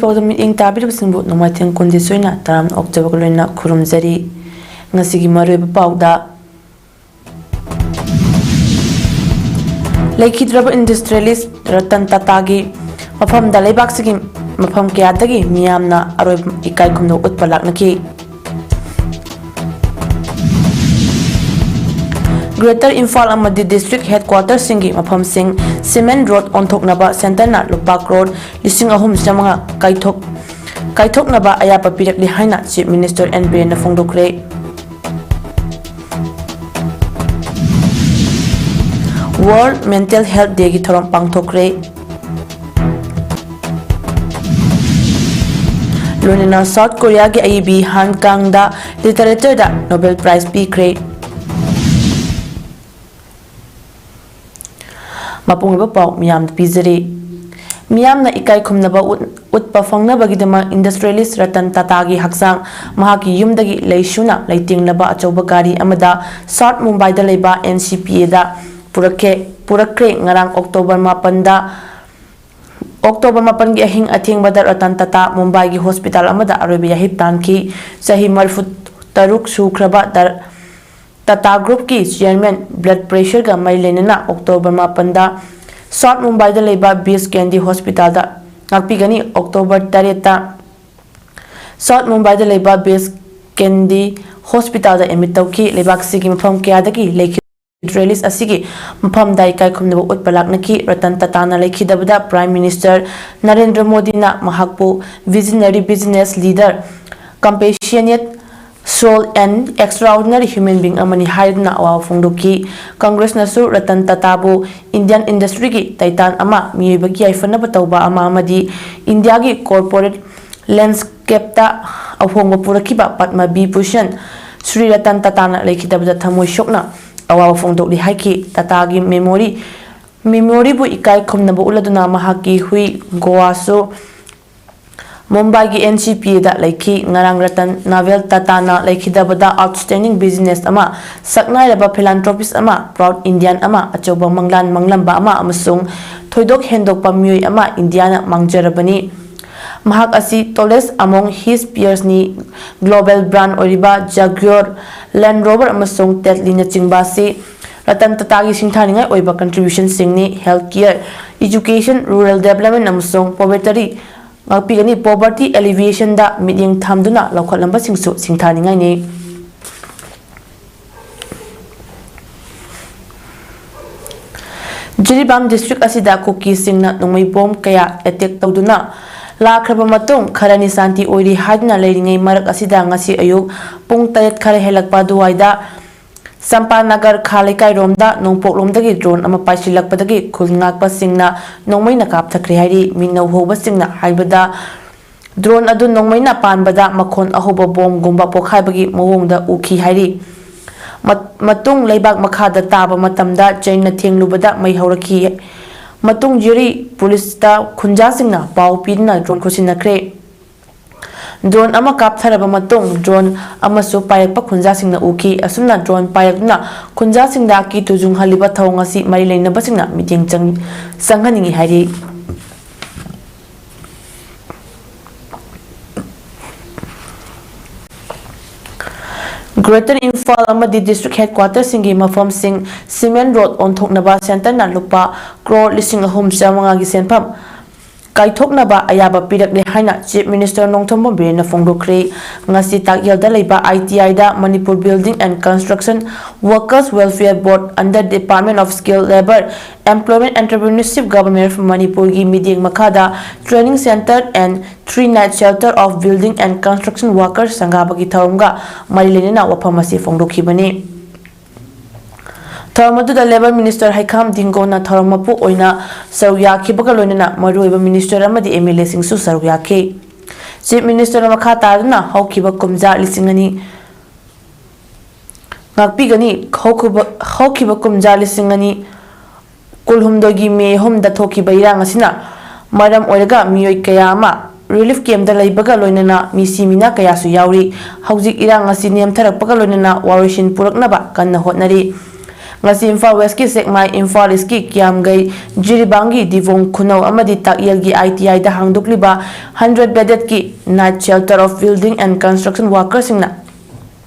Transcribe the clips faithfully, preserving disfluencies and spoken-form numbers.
ꯄꯥꯎꯗ ꯃꯤꯠꯌꯦꯡ ꯇꯥꯕꯤꯔꯤꯕꯁꯤꯡꯕꯨ ꯅꯣꯡꯃꯥꯏꯊꯦꯝ ꯀꯨꯟꯗꯤ ꯁꯣꯏꯅ ꯇꯔꯥꯝꯅ ꯑꯣꯛꯆꯕꯒ ꯂꯣꯏꯅꯅ ꯈꯨꯔꯨꯝꯖꯔꯤ꯫ ꯉꯁꯤꯒꯤ ꯃꯔꯨꯑꯣꯏꯕ ꯄꯥꯎꯗ, ꯂꯩꯈꯤꯗ꯭ꯔꯕ ꯏꯟꯗꯁꯇ꯭ꯔꯤꯌꯦꯂꯤꯁ ꯔꯇꯟ ꯇꯥꯇꯥꯒꯤ ꯃꯐꯝꯗ ꯂꯩꯕꯥꯛꯁꯤꯒꯤ ꯃꯐꯝ ꯀꯌꯥꯗꯒꯤ ꯃꯤꯌꯥꯝꯅ ꯑꯔꯣꯏꯕ ꯏꯀꯥꯏ ꯈꯨꯝꯅꯕ ꯎꯠꯄ ꯂꯥꯛꯅꯈꯤ꯫ ꯒ꯭ꯔꯦꯇꯔ ꯏꯝꯐꯥꯜ ꯑꯃꯗꯤ ꯗꯤꯁꯇ꯭ꯔꯤꯛ ꯍꯦꯗꯀ꯭ꯋꯥꯇꯔꯁꯤꯡꯒꯤ ꯃꯐꯝꯁꯤꯡ ꯁꯤꯃꯦꯟ ꯔꯣꯗ ꯑꯣꯟꯊꯣꯛꯅꯕ ꯁꯦꯟꯇꯔꯅ ꯂꯨꯄꯥ ꯀ꯭ꯔꯣꯔ ꯂꯤꯁꯤꯡ ꯑꯍꯨꯝ ꯆꯥꯃꯉꯥ ꯀꯥꯏꯊꯣꯛ-, ꯀꯥꯏꯊꯣꯛꯅꯕ ꯑꯌꯥꯕ ꯄꯤꯔꯛꯂꯤ ꯍꯥꯏꯅ ꯆꯤꯐ ꯃꯤꯅꯤꯁꯇꯔ ꯑꯦꯟ ꯕꯤꯔꯦꯟꯅ ꯐꯣꯡꯗꯣꯛꯈ꯭ꯔꯦ꯫ ꯋꯥꯔꯜꯗ ꯃꯦꯟꯇꯦꯜ ꯍꯦꯜꯊ ꯗꯦꯒꯤ ꯊꯧꯔꯝ ꯄꯥꯡꯊꯣꯛꯈ꯭ꯔꯦ꯫ ꯂꯣꯏꯅꯅ ꯁꯥꯎꯊ ꯀꯣꯔꯤꯌꯥꯒꯤ ꯑꯏꯕꯤ ꯍꯥꯟ ꯀꯥꯡꯗ ꯂꯤꯇꯔꯦꯆꯔꯗ ꯅꯣꯕꯦꯜ ꯄ꯭ꯔꯥꯏꯖ ꯄꯤꯈ꯭ꯔꯦ꯫ ꯃꯄꯨꯡ ꯑꯣꯏꯕ ꯄꯥꯎ ꯃꯤꯌꯥꯝꯗ ꯄꯤꯖꯔꯤ꯫ ꯃꯤꯌꯥꯝꯅ ꯏꯀꯥꯏ ꯈꯨꯝꯅꯕ ꯎꯠ-, ꯎꯠꯄ ꯐꯪꯅꯕꯒꯤꯗꯃꯛ ꯏꯟꯗꯁꯇ꯭ꯔꯤꯌꯦꯂꯤꯁ ꯔꯇꯟ ꯇꯥꯇꯥꯒꯤ ꯍꯛꯆꯥꯡ ꯃꯍꯥꯛꯀꯤ ꯌꯨꯝꯗꯒꯤ ꯂꯩꯁꯨꯅ ꯂꯩꯇꯦꯡꯅꯕ ꯑꯆꯧꯕ ꯒꯥꯔꯤ ꯑꯃꯗ ꯁꯥꯎꯊ ꯃꯨꯝꯕꯥꯏꯗ ꯂꯩꯕ ꯑꯦꯟ ꯁꯤ ꯄꯤ ꯑꯦꯗ ꯄꯨꯔꯛꯈꯦ-, ꯄꯨꯔꯛꯈ꯭ꯔꯦ꯫ ꯉꯔꯥꯡ ꯑꯣꯛꯇꯣꯕꯔ ꯃꯥꯄꯟꯗ, ꯑꯣꯛꯇꯣꯕꯔ ꯃꯥꯄꯟꯒꯤ ꯑꯍꯤꯡ ꯑꯊꯦꯡꯕꯗ ꯔꯇꯟ ꯇꯥꯇꯥ ꯃꯨꯝꯕꯥꯏꯒꯤ ꯍꯣꯁꯄꯤꯇꯥꯜ ꯑꯃꯗ ꯑꯔꯣꯏꯕ ꯌꯥꯍꯤꯞ ꯇꯥꯟꯈꯤ꯫ ꯆꯍꯤ ꯃꯔꯤꯐꯨ ꯇꯔꯨꯛ ꯁꯨꯈ꯭ꯔꯕ ꯗ-, ꯇꯥꯇꯥ ꯒ꯭ꯔꯨꯞꯀꯤ ꯆꯤꯌꯔꯃꯦꯟ ꯕ꯭ꯂꯗ ꯄ꯭ꯔꯦꯁꯔꯒ ꯃꯔꯤ ꯂꯩꯅꯅ ꯑꯣꯛꯇꯣꯕꯔ ꯃꯥꯄꯟꯗ ꯁꯥꯎꯊ ꯃꯨꯝꯕꯥꯏꯗ ꯂꯩꯕ ꯕꯤꯁ ꯀꯦꯟꯗꯤ ꯍꯣꯁꯄꯤꯇꯥꯜꯗ ꯉꯥꯛꯄꯤꯒꯅꯤ꯫ ꯑꯣꯛꯇꯣꯕꯔ ꯇꯔꯦꯠꯇ ꯁꯥꯎꯊ ꯃꯨꯝꯕꯥꯏꯗ ꯂꯩꯕ ꯕꯤꯁ ꯀꯦꯟꯗꯤ ꯍꯣꯁꯄꯤꯇꯥꯜꯗ ꯑꯦꯗꯃꯤꯠ ꯇꯧꯈꯤ꯫ ꯂꯩꯕꯥꯛꯁꯤꯒꯤ ꯃꯐꯝ ꯀꯌꯥꯗꯒꯤ ꯂꯩꯈꯤꯗ꯭ꯔꯦꯂꯤꯁ ꯑꯁꯤꯒꯤ ꯃꯐꯝꯗ ꯏꯀꯥꯏ ꯈꯨꯝꯅꯕ ꯎꯠꯄ ꯂꯥꯛꯅꯈꯤ꯫ ꯔꯇꯟ ꯇꯥꯇꯥꯅ ꯂꯩꯈꯤꯗꯕꯗ ꯄ꯭ꯔꯥꯏꯝ ꯃꯤꯅꯤꯁꯇꯔ ꯅꯔꯦꯟꯗ꯭ꯔ ꯃꯣꯗꯤꯅ ꯃꯍꯥꯛꯄꯨ visionary business leader, compassionate soul and extraordinary human being ꯑꯃꯅꯤ ꯍꯥꯏꯗꯨꯅ ꯑꯋꯥꯕ ꯐꯣꯡꯗꯣꯛꯈꯤ꯫ ꯀꯪꯒ꯭ꯔꯦꯁꯅꯁꯨ ꯔꯇꯟ ꯇꯥꯇꯥꯕꯨ ꯏꯟꯗꯤꯌꯥꯟ ꯏꯟꯗꯁꯇ꯭ꯔꯤꯒꯤ ꯇꯥꯏꯇꯥꯟ ꯑꯃ, ꯃꯤꯑꯣꯏꯕꯒꯤ ꯌꯥꯏꯐꯅꯕ ꯇꯧꯕ ꯑꯃ ꯑꯃꯗꯤ ꯏꯟꯗꯤꯌꯥꯒꯤ ꯀꯣꯔꯄꯣꯔꯦꯠ ꯂꯦꯟꯗꯁ꯭ꯀꯦꯞꯇ ꯑꯍꯣꯡꯕ ꯄꯨꯔꯛꯈꯤꯕ ꯄꯗꯃ ꯕꯤꯚꯨꯁꯟ ꯁ꯭ꯔꯤ ꯔꯇꯟ ꯇꯥꯇꯥꯅ ꯂꯩꯈꯤꯗꯕꯗ ꯊꯃꯣꯏ ꯁꯣꯛꯅ ꯑꯋꯥꯕ ꯐꯣꯡꯗꯣꯛꯂꯤ ꯍꯥꯏꯈꯤ꯫ ꯇꯥꯇꯥꯒꯤ ꯃꯦꯃꯣꯔꯤ, ꯃꯦꯃꯣꯔꯤꯕꯨ ꯏꯀꯥꯏ ꯈꯨꯝꯅꯕ ꯎꯠꯂꯗꯨꯅ ꯃꯍꯥꯛꯀꯤ ꯍꯨꯏ ꯒꯣꯋꯥꯁꯨ ꯃꯨꯝꯕꯥꯏꯒꯤ ꯑꯦꯟ ꯁꯤ ꯄꯤ ꯑꯦꯗ ꯂꯩꯈꯤ꯫ ꯉꯔꯥꯡ ꯔꯇꯟ ꯅꯥꯚꯦꯜ ꯇꯥꯇꯥꯅ ꯂꯩꯈꯤꯗꯕꯗ outstanding business ꯑꯃ, ꯁꯛꯅꯥꯏꯔꯕ philanthropist ꯑꯃ, proud Indian ꯑꯃ, ꯑꯆꯧꯕ ꯃꯪꯂꯥꯟ ꯃꯪꯂꯝꯕ ꯑꯃ ꯑꯃꯁꯨꯡ ꯊꯣꯏꯗꯣꯛ ꯍꯦꯟꯗꯣꯛꯄ ꯃꯤꯑꯣꯏ ꯑꯃ ꯏꯟꯗꯤꯌꯥꯅ ꯃꯥꯡꯖꯔꯕꯅꯤ꯫ ꯃꯍꯥꯛ ꯑꯁꯤ tallest among his peersꯅꯤ꯫ Global brand ꯑꯣꯏꯔꯤꯕ Jaguar, Land Rover ꯑꯃꯁꯨꯡ Tetleyꯅꯆꯤꯡꯕ ꯑꯁꯤ ꯔꯇꯟ ꯇꯥꯇꯥꯒꯤ ꯁꯤꯡꯊꯥꯅꯤꯡꯉꯥꯏ ꯑꯣꯏꯕ contributionꯁꯤꯡꯅꯤ꯫ Health care, education, rural development ꯑꯃꯁꯨꯡ poverty ꯉꯥꯛꯄꯤꯒꯅꯤ꯫ Poverty alleviationꯗ ꯃꯤꯠꯌꯦꯡ ꯊꯝꯗꯨꯅ ꯂꯧꯈꯠꯂꯝꯕꯁꯤꯡꯁꯨ ꯁꯤꯡꯊꯥꯅꯤꯡꯉꯥꯏꯅꯤ꯫ ꯖꯤꯔꯤꯕꯥꯝ district ꯑꯁꯤꯗ ꯀꯨꯀꯤꯁꯤꯡꯅ ꯅꯣꯡꯃꯩ ꯕꯣꯝ ꯀꯌꯥ attack ꯇꯧꯗꯨꯅ ꯂꯥꯛꯈ꯭ꯔꯕ ꯃꯇꯨꯡ, ꯈꯔꯅꯤ ꯁꯥꯟꯇꯤ ꯑꯣꯏꯔꯤ ꯍꯥꯏꯗꯨꯅ ꯂꯩꯔꯤꯉꯩ ꯃꯔꯛ ꯑꯁꯤꯗ ꯉꯁꯤ ꯑꯌꯨꯛ ꯄꯨꯡ ꯇꯔꯦꯠ ꯈꯔ ꯍꯦꯜꯂꯛꯄ ꯑꯗꯨꯋꯥꯏꯗ ꯆꯝꯄꯥꯅꯒꯔ ꯈꯥ ꯂꯩꯀꯥꯏꯔꯣꯝꯗ ꯅꯣꯡꯄꯣꯛꯂꯣꯝꯗꯒꯤ drone ꯑꯃ ꯄꯥꯏꯁꯤꯜꯂꯛꯄꯗꯒꯤ ꯈꯨꯜ ꯉꯥꯛꯄꯁꯤꯡꯅ ꯅꯣꯡꯃꯩꯅ ꯀꯥꯞꯊꯈ꯭ꯔꯦ ꯍꯥꯏꯔꯤ꯫ ꯃꯤꯅ ꯎꯍꯧꯕꯁꯤꯡꯅ ꯍꯥꯏꯕꯗ, drone ꯑꯗꯨ ꯅꯣꯡꯃꯩꯅ ꯄꯥꯟꯕꯗ ꯃꯈꯣꯟ ꯑꯍꯧꯕ ꯕꯣꯝꯒꯨꯝꯕ ꯄꯣꯈꯥꯏꯕꯒꯤ ꯃꯑꯣꯡꯗ ꯎꯈꯤ ꯍꯥꯏꯔꯤ꯫ ꯃ-, ꯃꯇꯨꯡ ꯂꯩꯕꯥꯛ ꯃꯈꯥꯗ ꯇꯥꯕ ꯃꯇꯝꯗ ꯆꯩꯅ ꯊꯦꯡꯂꯨꯕꯗ ꯃꯩ ꯍꯧꯔꯛꯈꯤ꯫ ꯃꯇꯨꯡ ꯖꯤꯔꯤ ꯄꯨꯂꯤꯁꯇ ꯈꯨꯟꯖꯥꯁꯤꯡꯅ ꯄꯥꯎ ꯄꯤꯗꯨꯅ drone ꯈꯨꯠꯁꯤꯟꯅꯈ꯭ꯔꯦ꯫ Drone ꯑꯃ ꯀꯥꯞꯊꯔꯕ ꯃꯇꯨꯡ drone ꯑꯃꯁꯨ ꯄꯥꯏꯔꯛꯄ ꯈꯨꯟꯖꯥꯁꯤꯡꯅ ꯎꯈꯤ꯫ ꯑꯁꯨꯝꯅ drone ꯄꯥꯏꯔꯛꯇꯨꯅ ꯈꯨꯟꯖꯥꯁꯤꯡꯗ ꯑꯀꯤ ꯇꯨꯖꯨꯡꯍꯜꯂꯤꯕ ꯊꯧꯑꯣꯡ ꯑꯁꯤ ꯃꯔꯤ ꯂꯩꯅꯕꯁꯤꯡꯅ ꯃꯤꯠꯌꯦꯡ ꯆꯪ-, ꯆꯪꯍꯟꯅꯤꯡꯏ ꯍꯥꯏꯔꯤ꯫ Greater ꯏꯝꯐꯥꯜ ꯑꯃꯗꯤ district headquarterꯁꯤꯡꯒꯤ ꯃꯐꯝꯁꯤꯡ cement road ꯑꯣꯟꯊꯣꯛꯅꯕ centreꯅ ꯂꯨꯄꯥ ꯀ꯭ꯔꯣꯔ ꯂꯤꯁꯤꯡ ꯑꯍꯨꯝ ꯆꯥꯃꯉꯥꯒꯤ ꯁꯦꯟꯐꯝ ꯀꯥꯏꯊꯣꯛꯅꯕ ꯑꯌꯥꯕ ꯄꯤꯔꯛꯂꯦ ꯍꯥꯏꯅ Chief Minister ꯅꯣꯡꯊꯣꯝꯕꯝ ꯕꯤꯔꯦꯟꯅ ꯐꯣꯡꯗꯣꯛꯈ꯭ꯔꯦ꯫ ꯉꯁꯤ ꯇꯥꯛꯌꯦꯜꯗ ꯂꯩꯕ ITIꯗ Manipur Building and Construction Workers Welfare Board under Department of Skill Labour, Employment Entrepreneurship Government of Manipurꯒꯤ ꯃꯤꯠꯌꯦꯡ ꯃꯈꯥꯗ training centre and three night shelter of building and construction workers ꯁꯪꯒꯥꯕꯒꯤ ꯊꯧꯔꯝꯒ ꯃꯔꯤ ꯂꯩꯅꯅ ꯋꯥꯐꯝ ꯑꯁꯤ ꯐꯣꯡꯗꯣꯛꯈꯤꯕꯅꯤ꯫ ꯊꯧꯔꯝ ꯑꯗꯨꯗ Labour Minister ꯍꯩꯈꯥꯝ ꯗꯤꯡꯒꯣꯅ ꯊꯧꯔꯝ ꯃꯄꯨ ꯑꯣꯏꯅ ꯁꯔꯨꯛ ꯌꯥꯈꯤꯕꯒ ꯂꯣꯏꯅꯅ ꯃꯔꯨꯑꯣꯏꯕ minister ꯑꯃꯗꯤ MLAꯁꯤꯡꯁꯨ ꯁꯔꯨꯛ ꯌꯥꯈꯤ꯫ Chief Ministerꯅ ꯃꯈꯥ ꯇꯥꯗꯨꯅ ꯍꯧꯈꯤꯕ ꯀꯨꯝꯖꯥ ꯂꯤꯁꯤꯡ ꯑꯅꯤ ꯉꯥꯛꯄꯤꯒꯅꯤ꯫ ꯍꯧꯈꯤꯕ, ꯍꯧꯈꯤꯕ ꯀꯨꯝꯖꯥ ꯂꯤꯁꯤꯡ ꯑꯅꯤ ꯀꯨꯟꯍꯨꯝꯗꯣꯏꯒꯤ ꯃꯦ ꯑꯍꯨꯝꯗ ꯊꯣꯛꯈꯤꯕ ꯏꯔꯥꯡ ꯑꯁꯤꯅ ꯃꯔꯝ ꯑꯣꯏꯔꯒ ꯃꯤꯑꯣꯏ ꯀꯌꯥ ꯑꯃ relief campꯇ ꯂꯩꯕꯒ ꯂꯣꯏꯅꯅ ꯃꯤꯁꯤ ꯃꯤꯅꯥ ꯀꯌꯥꯁꯨ ꯌꯥꯎꯔꯤ꯫ ꯍꯧꯖꯤꯛ ꯏꯔꯥꯡ ꯑꯁꯤ ꯅꯦꯝꯊꯔꯛꯄꯒ ꯂꯣꯏꯅꯅ ꯋꯥꯔꯣꯏꯁꯤꯟ ꯄꯨꯔꯛꯅꯕ ꯀꯟꯅ ꯍꯣꯠꯅꯔꯤ꯫ ꯉꯁꯤ ꯏꯝꯐꯥꯜ ꯋꯦꯁꯀꯤ ꯁꯦꯛꯃꯥꯏ, ꯏꯝꯐꯥꯜ ꯏꯁꯀꯤ ꯀꯤꯌꯥꯝꯒꯩ, ꯖꯤꯔꯤꯕꯥꯝꯒꯤ ꯗꯤꯕꯣꯡ ꯈꯨꯅꯧ ꯑꯃꯗꯤ ꯇꯥꯛꯌꯦꯜꯒꯤ ꯑꯥꯏ ꯇꯤ ꯑꯥꯏꯗ ꯍꯥꯡꯗꯣꯛꯂꯤꯕ hundred beddedꯀꯤ Night Shelter of Building and Construction Workersꯁꯤꯡꯅ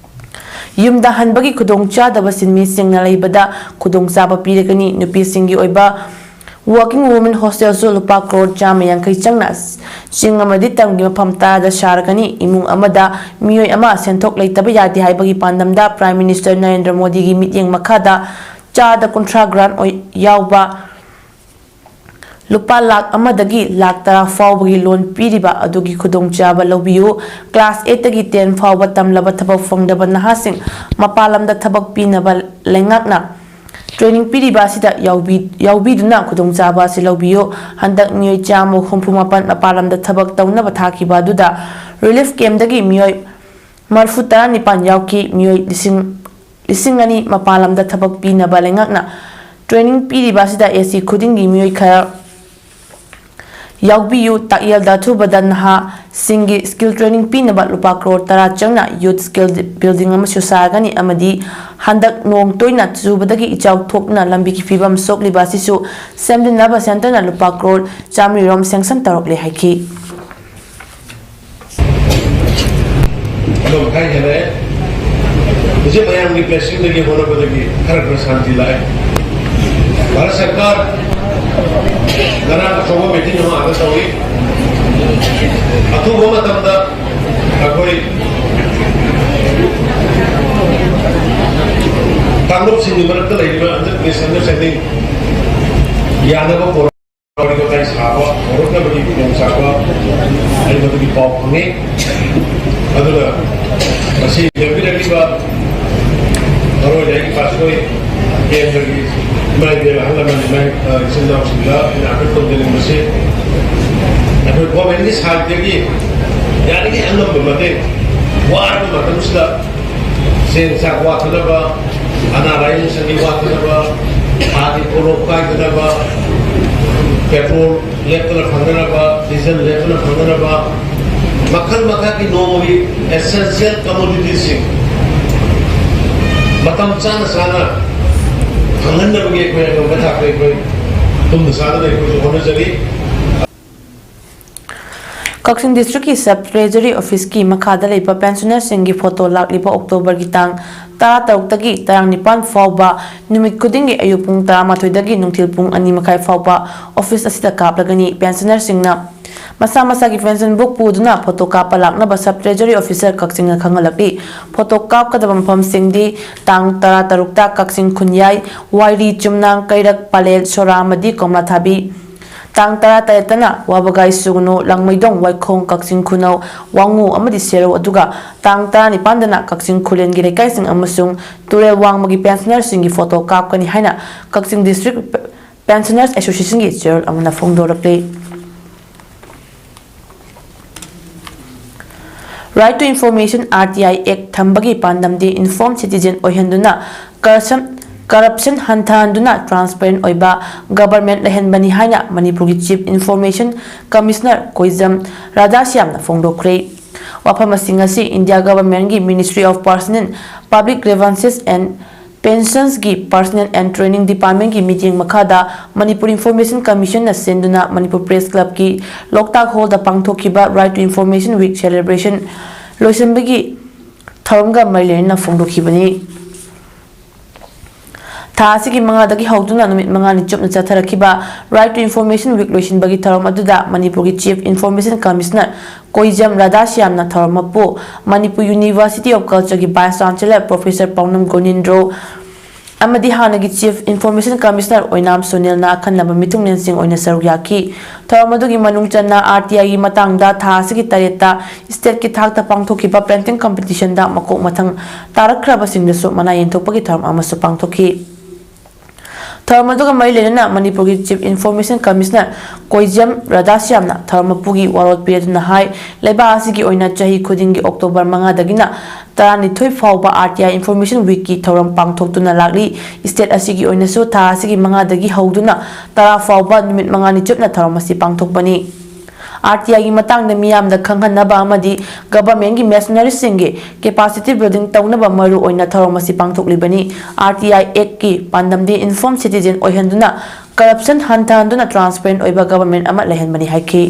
ꯌꯨꯝꯗ ꯍꯟꯕꯒꯤ ꯈꯨꯗꯣꯡꯆꯥꯗꯕ ꯁꯤꯟꯃꯤꯁꯤꯡꯅ ꯂꯩꯕꯗ ꯈꯨꯗꯣꯡꯆꯥꯕ ꯄꯤꯔꯒꯅꯤ꯫ ꯅꯨꯄꯤꯁꯤꯡꯒꯤ ꯑꯣꯏꯕ Working Women Hostelꯁꯨ ꯂꯨꯄꯥ ꯀ꯭ꯔꯣꯔ ꯆꯥꯝꯃ ꯌꯥꯡꯈꯩ ꯆꯪꯅ ꯆꯤꯡ ꯑꯃꯗꯤ ꯇꯝꯒꯤ ꯃꯐꯝ ꯇꯔꯥꯗ ꯁꯥꯔꯒꯅꯤ꯫ ꯏꯃꯨꯡ ꯑꯃꯗ ꯃꯤꯑꯣꯏ ꯑꯃ ꯁꯦꯟꯊꯣꯛ ꯂꯩꯇꯕ ꯌꯥꯗꯦ ꯍꯥꯏꯕꯒꯤ ꯄꯥꯟꯗꯝꯗ Prime Minister ꯅꯔꯦꯟꯗ꯭ꯔ ꯃꯣꯗꯤꯒꯤ ꯃꯤꯠꯌꯦꯡ ꯃꯈꯥꯗ ꯆꯥꯗ ꯀꯨꯟꯊ꯭ꯔꯥ grant ꯑꯣꯏ-, ꯌꯥꯎꯕ ꯂꯨꯄꯥ ꯂꯥꯈ ꯑꯃꯗꯒꯤ ꯂꯥꯈ ꯇꯔꯥ ꯐꯥꯎꯕꯒꯤ loan ꯄꯤꯔꯤꯕ ꯑꯗꯨꯒꯤ ꯈꯨꯗꯣꯡꯆꯥꯕ ꯂꯧꯕꯤꯌꯨ꯫ Class eightꯇꯒꯤ ten ꯐꯥꯎꯕ ꯇꯝꯂꯕ ꯊꯕꯛ ꯐꯪꯗꯕ ꯅꯍꯥꯁꯤꯡ ꯃꯄꯥꯟ ꯂꯝꯗ ꯊꯕꯛ ꯄꯤꯅꯕ ꯂꯩꯉꯥꯛꯅ training ꯄꯤꯔꯤꯕ ꯑꯁꯤꯗ ꯌꯥꯎꯕꯤ-, ꯌꯥꯎꯕꯤꯗꯨꯅ ꯈꯨꯗꯣꯡꯆꯥꯕ ꯑꯁꯤ ꯂꯧꯕꯤꯌꯨ꯫ ꯍꯟꯗꯛ ꯃꯤꯑꯣꯏ ꯆꯥꯝꯃ ꯍꯨꯝꯐꯨ ꯃꯥꯄꯟ ꯃꯄꯥꯟ ꯂꯝꯗ ꯊꯕꯛ ꯇꯧꯅꯕ ꯊꯥꯈꯤꯕ ꯑꯗꯨꯗ relief campꯇꯒꯤ ꯃꯤꯑꯣꯏ ꯃꯔꯤꯐꯨ ꯇꯔꯥꯅꯤꯄꯥꯟ ꯌꯥꯎꯈꯤ꯫ ꯃꯤꯑꯣꯏ ꯂꯤꯁꯤꯡ, ꯂꯤꯁꯤꯡ ꯑꯅꯤ ꯃꯄꯥꯟ ꯂꯝꯗ ꯊꯕꯛ ꯄꯤꯅꯕ ꯂꯩꯉꯥꯛꯅ training ꯄꯤꯔꯤꯕ ꯑꯁꯤꯗ AC ꯈꯨꯗꯤꯡꯒꯤ ꯃꯤꯑꯣꯏ ꯈꯔ ꯌꯥꯎꯕꯤꯌꯨ꯫ ꯇꯥꯛꯌꯦꯜꯗ ꯑꯊꯨꯕꯗ ꯅꯍꯥꯁꯤꯡꯒꯤ skill training ꯄꯤꯅꯕ ꯂꯨꯄꯥ ꯀ꯭ꯔꯣꯔ ꯇꯔꯥ ꯆꯪꯅ youth skill building ꯑꯃꯁꯨ ꯁꯥꯒꯅꯤ ꯑꯃꯗꯤ ꯍꯟꯗꯛ ꯅꯣꯡ ꯇꯣꯏꯅ ꯆꯨꯕꯗꯒꯤ ꯏꯆꯥꯎ ꯊꯣꯛꯇꯨꯅ ꯂꯝꯕꯤꯒꯤ ꯐꯤꯕꯝ ꯁꯣꯛꯂꯤꯕ ꯑꯁꯤꯁꯨ ꯁꯦꯝꯖꯤꯟꯅꯕ centreꯅ ꯂꯨꯄꯥ ꯀ꯭ꯔꯣꯔ ꯆꯥꯃꯔꯤ ꯔꯣꯝ sanction ꯇꯧꯔꯛꯂꯦ ꯍꯥꯏꯈꯤ꯫ ꯑꯗꯨꯝ ꯈꯔ ꯍꯦꯜꯂꯛꯑꯦ꯫ ꯍꯧꯖꯤꯛ ꯃꯌꯥꯝꯒꯤ blessingꯗꯒꯤ, ꯍꯣꯠꯅꯕꯗꯒꯤ ꯈꯔ ꯈꯔ ꯁꯥꯟꯇꯤ ꯂꯥꯛꯑꯦ꯫ ꯚꯥꯔꯠ ꯁꯔꯀꯥꯔ ꯉꯔꯥꯡ ꯑꯆꯧꯕ meeting ꯑꯃ ꯑꯥꯗ ꯇꯧꯏ꯫ ꯑꯊꯨꯕ ꯃꯇꯝꯗ ꯑꯩꯈꯣꯏ ꯀꯥꯡꯂꯨꯞꯁꯤꯡꯒꯤ ꯃꯔꯛꯇ ꯂꯩꯔꯤꯕ misunderstanding ꯌꯥꯅꯕ ꯋꯥꯔꯤ ꯋꯥꯇꯥꯏ ꯁꯥꯕ ꯍꯧꯔꯛꯅꯕꯒꯤ ꯈꯨꯗꯣꯡꯆꯥꯕ ꯑꯩ ꯃꯗꯨꯒꯤ ꯄꯥꯎ ꯐꯪꯉꯤ꯫ ꯑꯗꯨꯒ ꯉꯁꯤ ꯂꯦꯡꯕꯤꯔꯛꯂꯤꯕ ꯃꯔꯨꯑꯣꯏꯅ ꯑꯩꯒꯤ ꯄꯥꯁꯣꯏ ꯀꯦꯟꯗ꯭ꯔꯒꯤ ꯏꯃꯥ ꯏꯕꯦꯜ ꯑꯍꯜ ꯂꯃꯟ, ꯏꯃꯥ, ꯑ, ꯏꯆꯤꯟ ꯏꯅꯥꯎꯁꯤꯡꯗ ꯑꯩꯅ ꯑꯄꯤꯜ ꯇꯧꯖꯅꯤꯡꯕꯁꯤ, ꯑꯩꯈꯣꯏ governmentꯀꯤ sideꯇꯒꯤ ꯌꯥꯔꯤꯉꯩ ꯑꯉꯝꯕ ꯃꯇꯦꯡ, ꯋꯥꯔꯕ ꯃꯇꯝꯁꯤꯗ ꯆꯦꯡ ꯆꯥꯛ ꯋꯥꯠꯇꯅꯕ, ꯑꯅꯥ ꯂꯥꯏꯌꯦꯡ ꯁꯪꯒꯤ ꯋꯥꯠꯇꯅꯕ, ꯊꯥꯒꯤ ꯇꯣꯂꯣꯞ ꯀꯥꯏꯗꯅꯕ, petrol ꯂꯦꯞꯇꯅ ꯐꯪꯅꯅꯕ, diesel ꯂꯦꯞꯇꯅ ꯐꯪꯅꯅꯕ, ꯃꯈꯜ ꯃꯈꯜꯒꯤ ꯅꯣꯡꯃꯒꯤ essential commoditiesꯁꯤꯡ ꯃꯇꯝ ꯆꯥꯅ ꯆꯥꯅ ꯈꯪꯍꯟꯅꯕꯒꯤ ꯑꯩꯈꯣꯏꯅ ꯉꯝꯕ ꯊꯥꯛꯇ ꯑꯩꯈꯣꯏ ꯇꯨꯝꯅ ꯆꯥꯗꯅ ꯑꯩꯈꯣꯏꯁꯨ ꯍꯣꯠꯅꯖꯔꯤ꯫ ꯀꯛꯆꯤꯡ ꯗꯤꯁꯇ꯭ꯔꯤꯛꯀꯤ ꯁꯕ ꯇ꯭ꯔꯦꯖꯔꯤ ꯑꯣꯐꯤꯁꯀꯤ ꯃꯈꯥꯗ ꯂꯩꯕ ꯄꯦꯟꯁꯅꯔꯁꯤꯡꯒꯤ ꯐꯣꯇꯣ ꯂꯥꯛꯂꯤꯕ ꯑꯣꯛꯇꯣꯕꯔꯒꯤ ꯇꯥꯡ ꯇꯔꯥꯇꯔꯨꯛꯇꯒꯤ ꯇꯔꯥꯅꯤꯄꯥꯟ ꯐꯥꯎꯕ ꯅꯨꯃꯤꯠ ꯈꯨꯗꯤꯡꯒꯤ ꯑꯌꯨꯛ ꯄꯨꯡ ꯇꯔꯥꯃꯥꯊꯣꯏꯗꯒꯤ ꯅꯨꯡꯊꯤꯜ ꯄꯨꯡ ꯑꯅꯤ ꯃꯈꯥꯏ ꯐꯥꯎꯕ ꯑꯣꯐꯤꯁ ꯑꯁꯤꯗ ꯀꯥꯞꯂꯒꯅꯤ꯫ ꯄꯦꯟꯁꯅꯔꯁꯤꯡꯅ ꯃꯁꯥ ꯃꯁꯥꯒꯤ ꯄꯦꯟꯁꯟ ꯕꯨꯛ ꯄꯨꯗꯨꯅ ꯐꯣꯇꯣ ꯀꯥꯞꯄ ꯂꯥꯛꯅꯕ ꯁꯕ ꯇ꯭ꯔꯦꯖꯔꯤ ꯑꯣꯐꯤꯁꯔ ꯀꯛꯆꯤꯡꯅ ꯈꯪꯍꯜꯂꯛꯂꯤ꯫ ꯐꯣꯇꯣ ꯀꯥꯞꯀꯗꯕ ꯃꯐꯝꯁꯤꯡꯗꯤ ꯇꯥꯡ ꯇꯔꯥꯇꯔꯨꯛꯇ ꯀꯛꯆꯤꯡ ꯈꯨꯟꯌꯥꯏ, ꯋꯥꯏꯔꯤ, ꯆꯨꯝꯅꯥꯡ, ꯀꯩꯔꯛ, ꯄꯂꯦꯜ, ꯁꯣꯔꯥ ꯑꯃꯗꯤ ꯀꯣꯝꯂꯥꯊꯥꯕꯤ꯫ ꯇꯥꯡ ꯇꯔꯥꯇꯔꯦꯠꯇꯅ ꯋꯥꯕꯒꯥꯏ, ꯁꯨꯒꯅꯨ, ꯂꯥꯡꯃꯩꯗꯣꯡ, ꯋꯥꯏꯈꯣꯡ, ꯀꯛꯆꯤꯡ ꯈꯨꯅꯧ, ꯋꯥꯉꯨ ꯑꯃꯗꯤ ꯁꯦꯔꯧ, ꯑꯗꯨꯒ ꯇꯥꯡ ꯇꯔꯥꯅꯤꯄꯥꯟꯗꯅ ꯀꯛꯆꯤꯡ ꯈꯨꯂꯦꯟꯒꯤ ꯂꯩꯀꯥꯏꯁꯤꯡ ꯑꯃꯁꯨꯡ ꯇꯨꯔꯦꯜ ꯋꯥꯡꯃꯒꯤ ꯄꯦꯟꯁꯅꯔꯁꯤꯡꯒꯤ ꯐꯣꯇꯣ ꯀꯥꯞꯀꯅꯤ ꯍꯥꯏꯅ ꯀꯛꯆꯤꯡ ꯗꯤꯁꯇ꯭ꯔꯤꯛ ꯄꯦꯟꯁꯅꯔꯁ ꯑꯦꯁꯣꯁꯤꯌꯦꯁꯟꯒꯤ ꯆꯦꯌꯔꯃꯦꯟ ꯑꯃꯅ ꯐꯣꯡꯗꯣꯔꯛꯂꯤ꯫ Right to Information, R T I Act ꯊꯝꯕꯒꯤ ꯄꯥꯟꯗꯝꯗꯤ informed citizen ꯑꯣꯏꯍꯟꯗꯨꯅ corruption, corruption ꯍꯟꯊꯍꯟꯗꯨꯅ transparent ꯑꯣꯏꯕ government ꯂꯩꯍꯟꯕꯅꯤ ꯍꯥꯏꯅ ꯃꯅꯤꯄꯨꯔꯒꯤ Chief Information Commissioner ꯀꯣꯏꯖꯝ ꯔꯥꯙꯥꯁ꯭ꯌꯥꯝꯅ ꯐꯣꯡꯗꯣꯛꯈ꯭ꯔꯦ꯫ ꯋꯥꯐꯝꯁꯤꯡ ꯑꯁꯤ India governmentꯀꯤ Ministry of Personnel, Public Grievances and Pensionsꯀꯤ Personnel and Training Departmentꯀꯤ ꯃꯤꯠꯌꯦꯡ ꯃꯈꯥꯗ ꯃꯅꯤꯄꯨꯔ Information Commissionꯅ ꯁꯤꯟꯗꯨꯅ ꯃꯅꯤꯄꯨꯔ Press Clubꯀꯤ ꯂꯣꯛꯇꯥꯛ Hallꯗ ꯄꯥꯡꯊꯣꯛꯈꯤꯕ Right to Information Week celebration ꯂꯣꯏꯁꯤꯟꯕꯒꯤ ꯊꯧꯔꯝꯒ ꯃꯔꯤ ꯂꯩꯅꯅ ꯐꯣꯡꯗꯣꯛꯈꯤꯕꯅꯤ꯫ ꯊꯥ ꯑꯁꯤꯒꯤ ꯃꯉꯥꯗꯒꯤ ꯍꯧꯗꯨꯅ ꯅꯨꯃꯤꯠ ꯃꯉꯥꯅꯤ ꯆꯨꯞꯅ ꯆꯠꯊꯔꯛꯈꯤꯕ Right to Information Week ꯂꯣꯏꯁꯤꯟꯕꯒꯤ ꯊꯧꯔꯝ ꯑꯗꯨꯗ ꯃꯅꯤꯄꯨꯔꯒꯤ Chief Information Commissioner ꯀꯣꯏꯖꯝ ꯔꯥꯙꯥꯁ꯭ꯌꯥꯝꯅ ꯊꯧꯔꯝ ꯃꯄꯨ, Manipur University of Cultureꯒꯤ Vice Chancellor Professor ꯄꯥꯎꯅꯝ ꯒꯣꯅꯤꯟꯗ꯭ꯔꯣ ꯑꯃꯗꯤ ꯍꯥꯟꯅꯒꯤ Chief Information Commissioner ꯑꯣꯏꯅꯥꯝ ꯁꯨꯅꯤꯜꯅ ꯑꯈꯟꯅꯕ ꯃꯤꯊꯨꯡꯂꯦꯟꯁꯤꯡ ꯑꯣꯏꯅ ꯁꯔꯨꯛ ꯌꯥꯈꯤ꯫ ꯊꯧꯔꯝ ꯑꯗꯨꯒꯤ ꯃꯅꯨꯡ ꯆꯟꯅ R T Iꯒꯤ ꯃꯇꯥꯡꯗ ꯊꯥ ꯑꯁꯤꯒꯤ ꯇꯔꯦꯠꯇ stateꯀꯤ ꯊꯥꯛꯇ ꯄꯥꯡꯊꯣꯛꯈꯤꯕ painting competitionꯗ ꯃꯀꯣꯛ ꯃꯊꯪ ꯇꯥꯔꯛꯈ꯭ꯔꯕꯁꯤꯡꯗꯁꯨ ꯃꯅꯥ ꯌꯦꯟꯊꯣꯛꯄꯒꯤ ꯊꯧꯔꯝ ꯑꯃꯁꯨ ꯄꯥꯡꯊꯣꯛꯈꯤ꯫ ꯊꯧꯔꯝ ꯑꯗꯨꯒ ꯃꯔꯤ ꯂꯩꯅꯅ ꯃꯅꯤꯄꯨꯔꯒꯤ Chief Information Commissioner ꯀꯣꯏꯖꯝ ꯔꯥꯙꯥꯁ꯭ꯌꯥꯝꯅ ꯊꯧꯔꯝ ꯃꯄꯨꯒꯤ ꯋꯥꯔꯣꯜ ꯄꯤꯔꯗꯨꯅ ꯍꯥꯏ, ꯂꯩꯕꯥꯛ ꯑꯁꯤꯒꯤ ꯑꯣꯏꯅ ꯆꯍꯤ ꯈꯨꯗꯤꯡꯒꯤ ꯑꯣꯛꯇꯣꯕꯔ ꯃꯉꯥꯗꯒꯤꯅ ꯇꯔꯥꯅꯤꯊꯣꯏ ꯐꯥꯎꯕ R T I Information Weekꯀꯤ ꯊꯧꯔꯝ ꯄꯥꯡꯊꯣꯛꯇꯨꯅ ꯂꯥꯛꯂꯤ꯫ State ꯑꯁꯤꯒꯤ ꯑꯣꯏꯅꯁꯨ ꯊꯥ ꯑꯁꯤꯒꯤ ꯃꯉꯥꯗꯒꯤ ꯍꯧꯗꯨꯅ ꯇꯔꯥ ꯐꯥꯎꯕ ꯅꯨꯃꯤꯠ ꯃꯉꯥꯅꯤ ꯆꯨꯞꯅ ꯊꯧꯔꯝ ꯑꯁꯤ ꯄꯥꯡꯊꯣꯛꯄꯅꯤ꯫ RTIꯒꯤ ꯃꯇꯥꯡꯗ ꯃꯤꯌꯥꯝꯗ ꯈꯪꯍꯟꯅꯕ ꯑꯃꯗꯤ governmentꯀꯤ machinerieꯁꯤꯡꯒꯤ capacity building ꯇꯧꯅꯕ ꯃꯔꯨ ꯑꯣꯏꯅ ꯊꯧꯔꯝ ꯑꯁꯤ ꯄꯥꯡꯊꯣꯛꯂꯤꯕꯅꯤ꯫ RTI Actꯀꯤ ꯄꯥꯟꯗꯝꯗꯤ informed citizen ꯑꯣꯏꯍꯟꯗꯨꯅ corruption ꯍꯟꯊꯍꯟꯗꯨꯅ transparent ꯑꯣꯏꯕ government ꯑꯃ ꯂꯩꯍꯟꯕꯅꯤ ꯍꯥꯏꯈꯤ꯫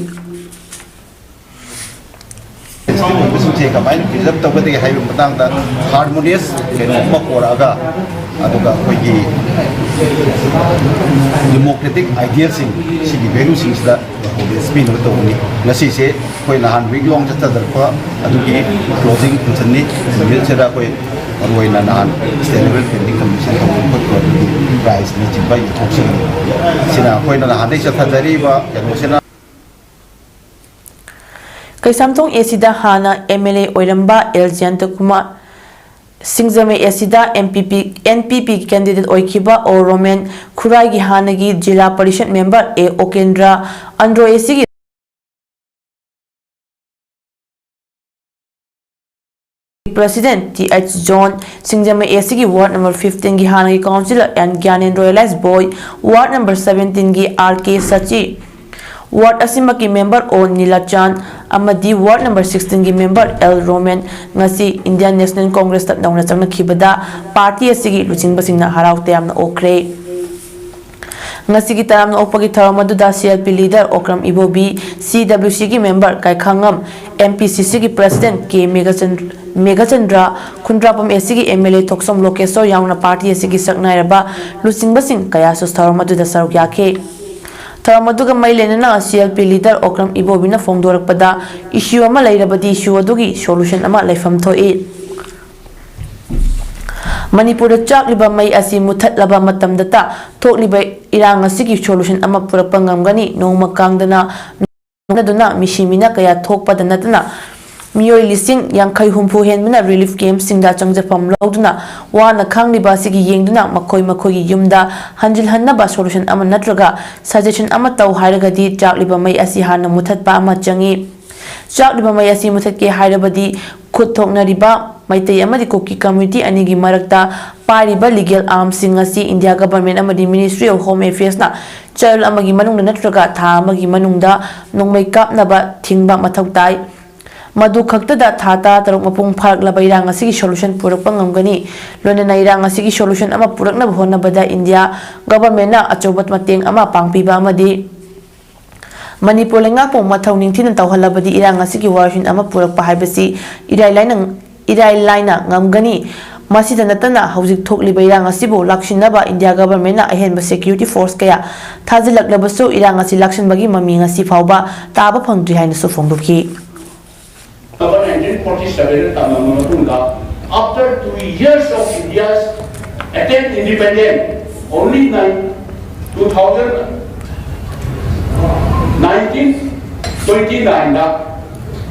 Sensitive ꯑꯣꯏꯕꯁꯤꯡꯁꯦ ꯀꯃꯥꯏꯅ preserve ꯇꯧꯒꯗꯒꯦ ꯍꯥꯏꯕ ꯃꯇꯥꯡꯗ harmonious ꯀꯩꯅꯣ ꯑꯃ ꯄꯣꯔꯛꯑꯒ, ꯑꯗꯨꯒ ꯑꯩꯈꯣꯏꯒꯤ democratic idealꯁꯤꯡ, ꯁꯤꯒꯤ valueꯁꯤꯡꯁꯤꯗ importance ꯄꯤꯅꯕ ꯇꯧꯒꯅꯤ꯫ ꯉꯁꯤꯁꯦ ꯑꯩꯈꯣꯏ ꯅꯍꯥꯟ week long ꯆꯠꯊꯖꯔꯛꯄ ꯑꯗꯨꯒꯤ closing functionꯅꯤ꯫ Numitꯁꯤꯗ ꯑꯩꯈꯣꯏ ꯃꯔꯨꯑꯣꯏꯅ ꯅꯍꯥꯟ State Level Painting Competition ꯇꯧꯕ ꯈꯣꯠꯄ ꯑꯗꯨꯒꯤ prizeꯅꯆꯤꯡꯕ ꯌꯦꯟꯊꯣꯛꯆꯒꯅꯤ꯫ ꯁꯤꯅ ꯑꯩꯈꯣꯏꯅ ꯅꯍꯥꯟꯗꯒꯤ ꯆꯠꯊꯖꯔꯤꯕ ꯀꯩꯅꯣꯁꯤꯅ ꯀꯩꯁꯥꯝꯊꯣꯡ ACꯗ ꯍꯥꯟꯅ MLA ꯑꯣꯏꯔꯝꯕ ꯑꯦꯜ ꯖꯌꯟꯇꯀꯨꯃꯥꯔ, ꯁꯤꯡꯖꯃꯩ ACꯗ NPP, NPP candidate ꯑꯣꯏꯈꯤꯕ ꯑꯣ ꯔꯣꯃꯦꯟ, ꯈꯨꯔꯥꯏꯒꯤ ꯍꯥꯟꯅꯒꯤ ꯖꯤꯂꯥ ꯄꯔꯤꯁꯠ member ꯑꯦ ꯑꯣꯀꯦꯟꯗ꯭ꯔ, ꯑꯟꯗ꯭ꯔꯣ ACꯒꯤ president T H John, Singjamei ACꯒꯤ ward number fifteenꯒꯤ ꯍꯥꯟꯅꯒꯤ councillor N Gyanendro alias Boi, ward number seventeenꯒꯤ ꯑꯥꯔ ꯀꯦ ꯁꯆꯤ, ward ꯑꯁꯤꯃꯛꯀꯤ member ꯑꯣ ꯅꯤꯂꯥꯆꯥꯟ ꯑꯃꯗꯤ ward number sixteenꯒꯤ member ꯑꯦꯜ ꯔꯣꯃꯦꯟ ꯉꯁꯤ Indian National Congressꯇ ꯅꯧꯅ ꯆꯪꯂꯛꯈꯤꯕꯗ party ꯑꯁꯤꯒꯤ ꯂꯨꯆꯤꯡꯕꯁꯤꯡꯅ ꯍꯔꯥꯎ ꯇꯌꯥꯝꯅ ꯑꯣꯛꯈ꯭ꯔꯦ꯫ ꯉꯁꯤꯒꯤ ꯇꯔꯥꯝꯅ ꯑꯣꯛꯄꯒꯤ ꯊꯧꯔꯝ ꯑꯗꯨꯗ CLP leader ꯑꯣꯀ꯭ꯔꯝ ꯏꯕꯣꯕꯤ, CWCꯒꯤ member ꯀꯥꯏꯈꯥꯉꯝ, MPCCꯒꯤ president ꯀꯦ ꯃꯦꯘꯆꯟ-, ꯃꯦꯘꯆꯟꯗ꯭ꯔ, ꯈꯨꯟꯗ꯭ꯔꯥꯄꯝ ACꯒꯤ MLA ꯊꯣꯛꯆꯣꯝ ꯂꯣꯀꯦꯁꯣꯔ ꯌꯥꯎꯅ party ꯑꯁꯤꯒꯤ ꯁꯛꯅꯥꯏꯔꯕ ꯂꯨꯆꯤꯡꯕꯁꯤꯡ ꯀꯌꯥꯁꯨ ꯊꯧꯔꯝ ꯑꯗꯨꯗ ꯁꯔꯨꯛ ꯌꯥꯈꯤ꯫ ꯊꯧꯔꯝ ꯑꯗꯨꯒ ꯃꯔꯤ ꯂꯩꯅꯅ CLP leader ꯑꯣꯀ꯭ꯔꯝ ꯏꯕꯣꯕꯤꯅ ꯐꯣꯡꯗꯣꯔꯛꯄꯗ, issue ꯑꯃ ꯂꯩꯔꯕꯗꯤ issue ꯑꯗꯨꯒꯤ solution ꯑꯃ ꯂꯩꯐꯝ ꯊꯣꯛꯏ꯫ ꯃꯅꯤꯄꯨꯔꯗ ꯆꯥꯛꯂꯤꯕ ꯃꯩ ꯑꯁꯤ ꯃꯨꯊꯠꯂꯕ ꯃꯇꯝꯗꯇ ꯊꯣꯛꯂꯤꯕ ꯏꯔꯥꯡ ꯑꯁꯤꯒꯤ solution ꯑꯃ ꯄꯨꯔꯛꯄ ꯉꯝꯒꯅꯤ꯫ ꯅꯣꯡꯃ ꯀꯥꯡꯗꯅ ꯅꯗꯨꯅ ꯃꯤꯁꯤ ꯃꯤꯅ ꯀꯌꯥ ꯊꯣꯛꯄꯗ ꯅꯠꯇꯅ ꯃꯤꯑꯣꯏ ꯂꯤꯁꯤꯡ ꯌꯥꯡꯈꯩ ꯍꯨꯝꯐꯨ ꯍꯦꯟꯕꯅ relief campꯁꯤꯡꯗ ꯆꯪꯖꯐꯝ ꯂꯧꯗꯨꯅ ꯋꯥꯅ ꯈꯥꯡꯂꯤꯕ ꯑꯁꯤꯒꯤ ꯌꯦꯡꯗꯨꯅ ꯃꯈꯣꯏ ꯃꯈꯣꯏꯒꯤ ꯌꯨꯝꯗ ꯍꯟꯖꯤꯜꯍꯟꯅꯕ solution ꯑꯃ ꯅꯠꯇ꯭ꯔꯒ suggestion ꯑꯃ ꯇꯧ ꯍꯥꯏꯔꯒꯗꯤ ꯆꯥꯛꯂꯤꯕ ꯃꯩ ꯑꯁꯤ ꯍꯥꯟꯅ ꯃꯨꯊꯠꯄ ꯑꯃ ꯆꯪꯏ꯫ ꯆꯥꯛꯂꯤꯕ ꯃꯩ ꯑꯁꯤ ꯃꯨꯊꯠꯀꯦ ꯍꯥꯏꯔꯕꯗꯤ ꯈꯨꯠ ꯊꯣꯛꯅꯔꯤꯕ ꯃꯩꯇꯩ ꯑꯃꯗꯤ ꯀꯨꯀꯤ community ꯑꯅꯤꯒꯤ ꯃꯔꯛꯇ ꯄꯥꯏꯔꯤꯕ legal armꯁꯤꯡ ꯑꯁꯤ India Government ꯑꯃꯗꯤ Ministry of Home Affairsꯅ ꯆꯌꯣꯜ ꯑꯃꯒꯤ ꯃꯅꯨꯡꯗ ꯅꯠꯇ꯭ꯔꯒ ꯊꯥ ꯑꯃꯒꯤ ꯃꯅꯨꯡꯗ ꯅꯣꯡꯃꯩ ꯀꯥꯞꯅꯕ ꯊꯤꯡꯕ ꯃꯊꯧ ꯇꯥꯏ꯫ ꯃꯗꯨ ꯈꯛꯇꯗ ꯊꯥ ꯇꯔꯥꯇꯔꯨꯛ ꯃꯄꯨꯡ ꯐꯥꯔꯛꯂꯕ ꯏꯔꯥꯡ ꯑꯁꯤꯒꯤ solution ꯄꯨꯔꯛꯄ ꯉꯝꯒꯅꯤ꯫ ꯂꯣꯏꯅꯅ ꯏꯔꯥꯡ ꯑꯁꯤꯒꯤ solution ꯑꯃ ꯄꯨꯔꯛꯅꯕ ꯍꯣꯠꯅꯕꯗ India Governmentꯅ ꯑꯆꯧꯕ ꯃꯇꯦꯡ ꯑꯃ ꯄꯥꯡꯕꯤꯕ ꯑꯃꯗꯤ ꯃꯅꯤꯄꯨꯔ ꯂꯩꯉꯥꯛꯄꯨ ꯃꯊꯧ ꯅꯤꯡꯊꯤꯅ ꯇꯧꯍꯜꯂꯕꯗꯤ ꯏꯔꯥꯡ ꯑꯁꯤꯒꯤ ꯋꯥꯔꯣꯏꯁꯤꯟ ꯑꯃ ꯄꯨꯔꯛꯄ ꯍꯥꯏꯕꯁꯤ ꯏꯔꯥꯏ ꯂꯥꯏꯅ, ꯏꯔꯥꯏ ꯂꯥꯏꯅ ꯉꯝꯒꯅꯤ꯫ ꯃꯁꯤꯗ ꯅꯠꯇꯅ ꯍꯧꯖꯤꯛ ꯊꯣꯛꯂꯤꯕ ꯏꯔꯥꯡ ꯑꯁꯤꯕꯨ ꯂꯥꯛꯁꯤꯟꯅꯕ India Governmentꯅ ꯑꯍꯦꯟꯕ security force ꯀꯌꯥ ꯊꯥꯖꯤꯜꯂꯛꯂꯕꯁꯨ ꯏꯔꯥꯡ ꯑꯁꯤ ꯂꯥꯛꯁꯤꯟꯕꯒꯤ ꯃꯃꯤ ꯉꯁꯤ ꯐꯥꯎꯕ ꯇꯥꯕ ꯐꯪꯗ꯭ꯔꯤ ꯍꯥꯏꯅꯁꯨ ꯐꯣꯡꯗꯣꯛꯈꯤ꯫ October nineteen forty seven ꯇꯝꯂꯕ ꯃꯇꯨꯡꯗ, after two years of India's attempt independent, only nine, two thousand nineteen twenty nine ꯗ,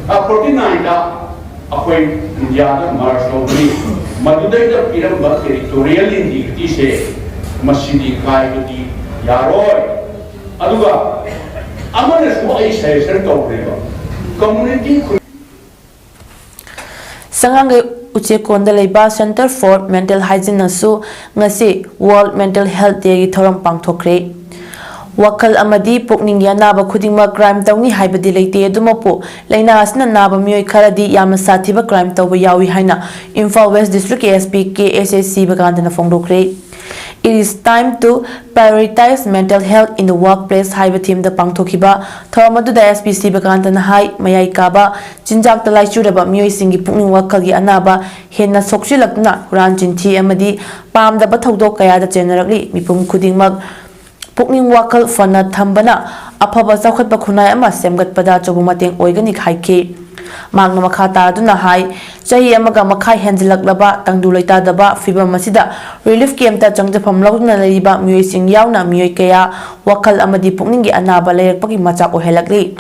ꯑ, forty nine ꯗ ꯑꯩꯈꯣꯏ ꯏꯟꯗꯤꯌꯥꯗ merge ꯇꯧꯕꯅꯤ꯫ ꯃꯗꯨꯗꯩꯗ ꯄꯤꯔꯝꯕ territorial integrityꯁꯦ ꯃꯁꯤꯗꯤ ꯀꯥꯏꯕꯗꯤ ꯌꯥꯔꯣꯏ꯫ ꯑꯗꯨꯒ ꯑꯃꯅꯁꯨ ꯑꯩ suggestion ꯇꯧꯈ꯭ꯔꯦꯕ, community ꯁꯉꯥꯡꯒꯩ ꯎꯆꯦꯛꯀꯣꯟꯗ ꯂꯩꯕ Center for Mental Hygieneꯅꯁꯨ ꯉꯁꯤ World Mental Health Dayꯒꯤ ꯊꯧꯔꯝ ꯄꯥꯡꯊꯣꯛꯈ꯭ꯔꯦ꯫ ꯋꯥꯈꯜ ꯑꯃꯗꯤ ꯄꯨꯛꯅꯤꯡꯒꯤ ꯑꯅꯥꯕ ꯈꯨꯗꯤꯡꯃꯛ crime ꯇꯧꯅꯤ ꯍꯥꯏꯕꯗꯤ ꯂꯩꯇꯦ꯫ ꯑꯗꯨꯃꯛꯄꯨ, ꯂꯥꯏꯅꯥ ꯑꯁꯤꯅ ꯅꯥꯕ ꯃꯤꯑꯣꯏ ꯈꯔꯗꯤ ꯌꯥꯝꯅ ꯁꯥꯊꯤꯕ crime ꯇꯧꯕ ꯌꯥꯎꯏ ꯍꯥꯏꯅ Imphal West District ASP K S S ꯁꯤꯕꯀꯥꯟꯇꯅ ꯐꯣꯡꯗꯣꯛꯈ꯭ꯔꯦ꯫ It is time to prioritize mental health in the workplace ꯍꯥꯏꯕ themeꯗ ꯄꯥꯡꯊꯣꯛꯈꯤꯕ ꯊꯧꯔꯝ ꯑꯗꯨꯗ ꯑꯦꯁ ꯄꯤ ꯁꯤꯕꯀꯥꯟꯇꯅ ꯍꯥꯏ, ꯃꯌꯥꯏ ꯀꯥꯕ ꯆꯤꯟꯖꯥꯛꯇ ꯂꯥꯏꯆꯨꯔꯕ ꯃꯤꯑꯣꯏꯁꯤꯡꯒꯤ ꯄꯨꯛꯅꯤꯡ ꯋꯥꯈꯜꯒꯤ ꯑꯅꯥꯕ ꯍꯦꯟꯅ ꯁꯣꯛꯆꯤꯜꯂꯛꯇꯨꯅ ꯍꯨꯔꯥꯟ ꯆꯤꯟꯊꯤ ꯑꯃꯗꯤ ꯄꯥꯝꯗꯕ ꯊꯧꯗꯣꯛ ꯀꯌꯥꯗ ꯆꯦꯟꯅꯔꯛꯂꯤ꯫ ꯃꯤꯄꯨꯝ ꯈꯨꯗꯤꯡꯃꯛ ꯄꯨꯛꯅꯤꯡ ꯋꯥꯈꯜ ꯐꯅ ꯊꯝꯕꯅ ꯑꯐꯕ ꯆꯥꯎꯈꯠꯄ ꯈꯨꯟꯅꯥꯏ ꯑꯃ ꯁꯦꯝꯒꯠꯄꯗ ꯑꯆꯧꯕ ꯃꯇꯦꯡ ꯑꯣꯏꯒꯅꯤ ꯍꯥꯏꯈꯤ꯫ ꯃꯍꯥꯛꯅ ꯃꯈꯥ ꯇꯥꯗꯨꯅ ꯍꯥꯏ, ꯆꯍꯤ ꯑꯃꯒ ꯃꯈꯥꯏ ꯍꯦꯟꯖꯤꯜꯂꯛꯂꯕ ꯇꯪꯗꯨ ꯂꯩꯇꯥꯗꯕ ꯐꯤꯚꯝ ꯑꯁꯤꯗ relief campꯇ ꯆꯪꯖꯐꯝ ꯂꯧꯗꯨꯅ ꯂꯩꯔꯤꯕ ꯃꯤꯑꯣꯏꯁꯤꯡ ꯌꯥꯎꯅ ꯃꯤꯑꯣꯏ ꯀꯌꯥ ꯋꯥꯈꯜ ꯑꯃꯗꯤ ꯄꯨꯛꯅꯤꯡꯒꯤ ꯑꯅꯥꯕ ꯂꯩꯔꯛꯄꯒꯤ ꯃꯆꯥꯛ ꯑꯣꯏꯍꯜꯂꯛꯂꯤ꯫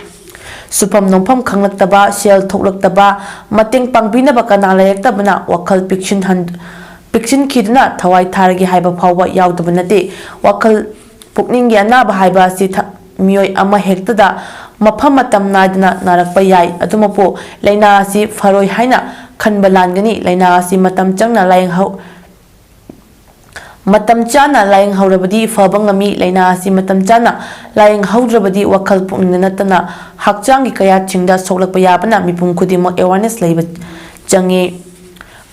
ꯁꯨꯐꯝ ꯅꯣꯝꯐꯝ ꯈꯪꯂꯛꯇꯕ, ꯁꯦꯜ ꯊꯣꯛꯂꯛꯇꯕ, ꯃꯇꯦꯡ ꯄꯥꯡꯕꯤꯅꯕ ꯀꯅꯥ ꯂꯩꯔꯛꯇꯕꯅ ꯋꯥꯈꯜ ꯄꯤꯛꯁꯤꯟ ꯍꯟ-, ꯄꯤꯛꯁꯤꯟꯈꯤꯗꯨꯅ ꯊꯋꯥꯏ ꯊꯥꯔꯒꯦ ꯍꯥꯏꯕ ꯐꯥꯎꯕ ꯌꯥꯎꯗꯕ ꯅꯠꯇꯦ꯫ ꯋꯥꯈꯜ ꯄꯨꯛꯅꯤꯡꯒꯤ ꯑꯅꯥꯕ ꯍꯥꯏꯕ ꯑꯁꯤ ꯊ-, ꯃꯤꯑꯣꯏ ꯑꯃ ꯍꯦꯛꯇꯗ ꯃꯐꯝ ꯃꯇꯝ ꯅꯥꯏꯗꯅ ꯅꯥꯔꯛꯄ ꯌꯥꯏ꯫ ꯑꯗꯨꯃꯛꯄꯨ ꯂꯥꯏꯅꯥ ꯑꯁꯤ ꯐꯔꯣꯏ ꯍꯥꯏꯅ ꯈꯟꯕ ꯂꯥꯟꯒꯅꯤ꯫ ꯂꯥꯏꯅꯥ ꯑꯁꯤ ꯃꯇꯝ ꯆꯪꯅ ꯂꯥꯏꯌꯦꯡꯍꯧ-, ꯃꯇꯝ ꯆꯥꯅ ꯂꯥꯏꯌꯦꯡꯍꯧꯔꯕꯗꯤ ꯐꯕ ꯉꯝꯃꯤ꯫ ꯂꯥꯏꯅꯥ ꯑꯁꯤ ꯃꯇꯝ ꯆꯥꯅ ꯂꯥꯏꯌꯦꯡꯍꯧꯗ꯭ꯔꯕꯗꯤ ꯋꯥꯈꯜ ꯄꯨꯛꯅꯤꯡꯗ ꯅꯠꯇꯅ ꯍꯛꯆꯥꯡꯒꯤ ꯀꯌꯥꯠꯁꯤꯡꯗ ꯁꯣꯛꯂꯛꯄ ꯌꯥꯕꯅ ꯃꯤꯄꯨꯝ ꯈꯨꯗꯤꯡꯃꯛ awareness ꯂꯩꯕ ꯆꯪꯉꯤ꯫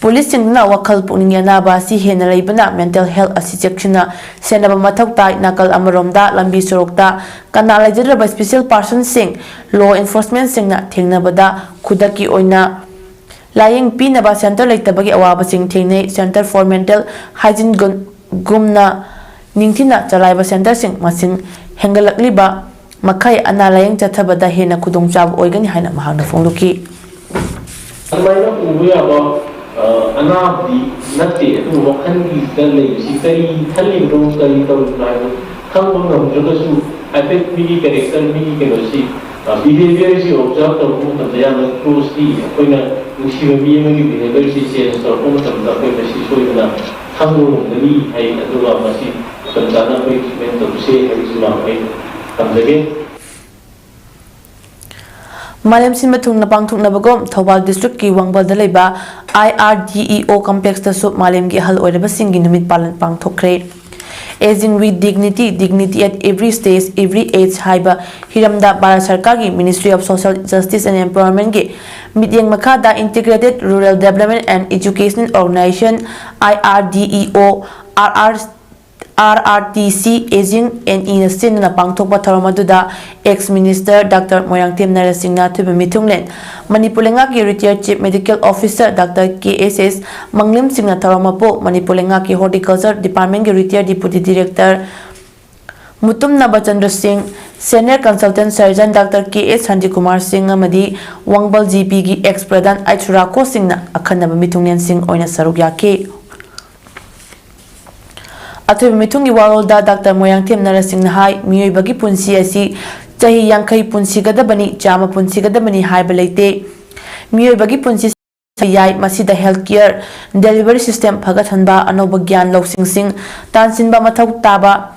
ꯄꯨꯂꯤꯁꯁꯤꯡꯗꯨꯅ ꯋꯥꯈꯜ ꯄꯨꯛꯅꯤꯡꯒꯤ ꯑꯅꯥꯕ ꯑꯁꯤ ꯍꯦꯟꯅ ꯂꯩꯕꯅ mental health ꯑꯁꯤ ꯆꯦꯛꯁꯤꯟꯅ ꯁꯦꯟꯅꯕ ꯃꯊꯧ ꯇꯥꯏ꯫ ꯅꯥꯀꯜ ꯑꯃꯔꯣꯝꯗ ꯂꯝꯕꯤ ꯁꯣꯔꯣꯛꯇ ꯀꯅꯥ ꯂꯩꯖꯗ꯭ꯔꯕ special personꯁꯤꯡ, law enforcementꯁꯤꯡꯅ ꯊꯦꯡꯅꯕꯗ ꯈꯨꯗꯛꯀꯤ ꯑꯣꯏꯅ ꯂꯥꯌꯦꯡ ꯄꯤꯅꯕ center ꯂꯩꯇꯕꯒꯤ ꯑꯋꯥꯕꯁꯤꯡ ꯊꯦꯡꯅꯩ꯫ Center for mental hygiene ꯒꯨꯝ-, ꯒꯨꯝꯅ ꯅꯤꯡꯊꯤꯅ ꯆꯂꯥꯏꯕ centerꯁꯤꯡ ꯃꯁꯤꯡ ꯍꯦꯟꯒꯠꯂꯛꯂꯤꯕ ꯃꯈꯩ ꯑꯅꯥ ꯂꯥꯌꯦꯡ ꯆꯠꯊꯕꯗ ꯍꯦꯟꯅ ꯈꯨꯗꯣꯡꯆꯥꯕ ꯑꯣꯏꯒꯅꯤ ꯍꯥꯏꯅ ꯃꯍꯥꯛꯅ ꯐꯣꯡꯗꯣꯛꯈꯤ꯫ ꯑꯗꯨꯃꯥꯏꯅ ꯎꯕ ꯌꯥꯕ, ꯑ, ꯑꯅꯥꯕꯗꯤ ꯅꯠꯇꯦ, ꯑꯗꯨꯕꯨ ꯋꯥꯈꯜꯒꯤꯗ ꯂꯩꯕꯁꯤ ꯀꯔꯤ ꯈꯜꯂꯤꯕꯅꯣ, ꯀꯔꯤ ꯇꯧꯔꯤꯕꯅꯣ ꯍꯥꯏꯕꯗꯨ ꯈꯪꯕ ꯉꯝꯗ꯭ꯔꯒꯁꯨ, ꯍꯥꯏꯐꯦꯠ ꯃꯤꯒꯤ character, ꯃꯤꯒꯤ ꯀꯩꯅꯣꯁꯤ, ꯑ, behaviourꯁꯤ observe ꯇꯧꯔꯛꯄ ꯃꯇꯝꯗ, ꯌꯥꯝꯅ closely ꯑꯩꯈꯣꯏꯅ ꯅꯨꯡꯁꯤꯕ ꯃꯤ ꯑꯃꯒꯤ behaviourꯁꯤ change ꯇꯧꯔꯛꯄ ꯃꯇꯝꯗ, ꯑꯩꯈꯣꯏ ꯃꯁꯤ ꯁꯣꯏꯗꯅ ꯈꯪꯕ ꯉꯝꯒꯅꯤ ꯍꯥꯏ꯫ ꯑꯗꯨꯒ ꯃꯁꯤ ꯃꯇꯝ ꯆꯥꯅ ꯑꯩꯈꯣꯏ treatment ꯇꯧꯁꯦ ꯍꯥꯏꯕꯁꯤꯃ ꯑꯩ ꯊꯝꯖꯒꯦ꯫ ꯃꯥꯂꯦꯝ ꯁꯤꯟꯕ ꯊꯨꯡꯅ ꯄꯥꯡꯊꯣꯛꯅꯕꯒꯨꯝ ꯊꯧꯕꯥꯜ districtꯀꯤ ꯋꯥꯡꯕꯜꯗ ꯂꯩꯕ I R D E O complexꯇꯁꯨ ꯃꯥꯂꯦꯝꯒꯤ ꯑꯍꯜ ꯑꯣꯏꯔꯕꯁꯤꯡꯒꯤ ꯅꯨꯃꯤꯠ ꯄꯥꯂꯟ ꯄꯥꯡꯊꯣꯛꯈ꯭ꯔꯦ꯫ Aging with Dignity, Dignity at Every Stage, Every Age ꯍꯥꯏꯕ ꯍꯤꯔꯝꯗ ꯚꯥꯔꯠ ꯁꯔꯀꯥꯔꯒꯤ Ministry of Social Justice and Empowermentꯀꯤ ꯃꯤꯠꯌꯦꯡ ꯃꯈꯥꯗ Integrated Rural Development and Educational Organization, I R D E O, R R R R T C, Aging and Eꯅ ꯁꯤꯟꯗꯨꯅ ꯄꯥꯡꯊꯣꯛꯄ ꯊꯧꯔꯝ ꯑꯗꯨꯗ ex minister Doctor Moirangthem ꯅꯔꯁꯤꯡꯅ ꯑꯊꯣꯏꯕ ꯃꯤꯊꯨꯡꯂꯦꯟ, ꯃꯅꯤꯄꯨꯔ ꯂꯩꯉꯥꯛꯀꯤ retired Chief Medical Officer Doctor K S S ꯃꯪꯂꯤꯝꯁꯤꯡꯅ ꯊꯧꯔꯝ ꯃꯄꯨ, ꯃꯅꯤꯄꯨꯔ ꯂꯩꯉꯥꯛꯀꯤ Horticulture Departmentꯀꯤ retired Deputy Director Mutum ꯅꯕꯆꯟꯗ꯭ꯔ ꯁꯤꯡ, Senior Consultant Surgeon Doctor K S Shantikumar ꯁꯤꯡ ꯑꯃꯗꯤ ꯋꯥꯡꯕꯜ ꯖꯤ ꯄꯤꯒꯤ ex Pradhan ꯑꯩꯆ ꯔꯥꯈꯣ ꯁꯤꯡꯅ ꯑꯈꯟꯅꯕ ꯃꯤꯊꯨꯡꯂꯦꯟꯁꯤꯡ ꯑꯣꯏꯅ ꯁꯔꯨꯛ ꯌꯥꯈꯤ꯫ ꯑꯊꯣꯏꯕ ꯃꯤꯊꯨꯡꯒꯤ ꯋꯥꯔꯣꯜꯗ Doctor ꯃꯣꯏꯔꯥꯡꯊꯦꯝ ꯅꯔꯁꯤꯡꯅ ꯍꯥꯏ, ꯃꯤꯑꯣꯏꯕꯒꯤ ꯄꯨꯟꯁꯤ ꯑꯁꯤ ꯆꯍꯤ ꯌꯥꯡꯈꯩ ꯄꯨꯟꯁꯤꯒꯗꯕꯅꯤ, ꯆꯥꯝꯃ ꯄꯨꯟꯁꯤꯒꯗꯕꯅꯤ ꯍꯥꯏꯕ ꯂꯩꯇꯦ꯫ ꯃꯤꯑꯣꯏꯕꯒꯤ ꯄꯨꯟꯁꯤ ꯌꯥꯏ, ꯃꯁꯤꯗ health care, delivery system ꯐꯒꯠꯍꯟꯕ, ꯑꯅꯧꯕ ꯒ꯭ꯌꯥꯟ ꯂꯧꯁꯤꯡꯁꯤꯡ ꯇꯥꯟꯁꯤꯟꯕ ꯃꯊꯧ ꯇꯥꯕ,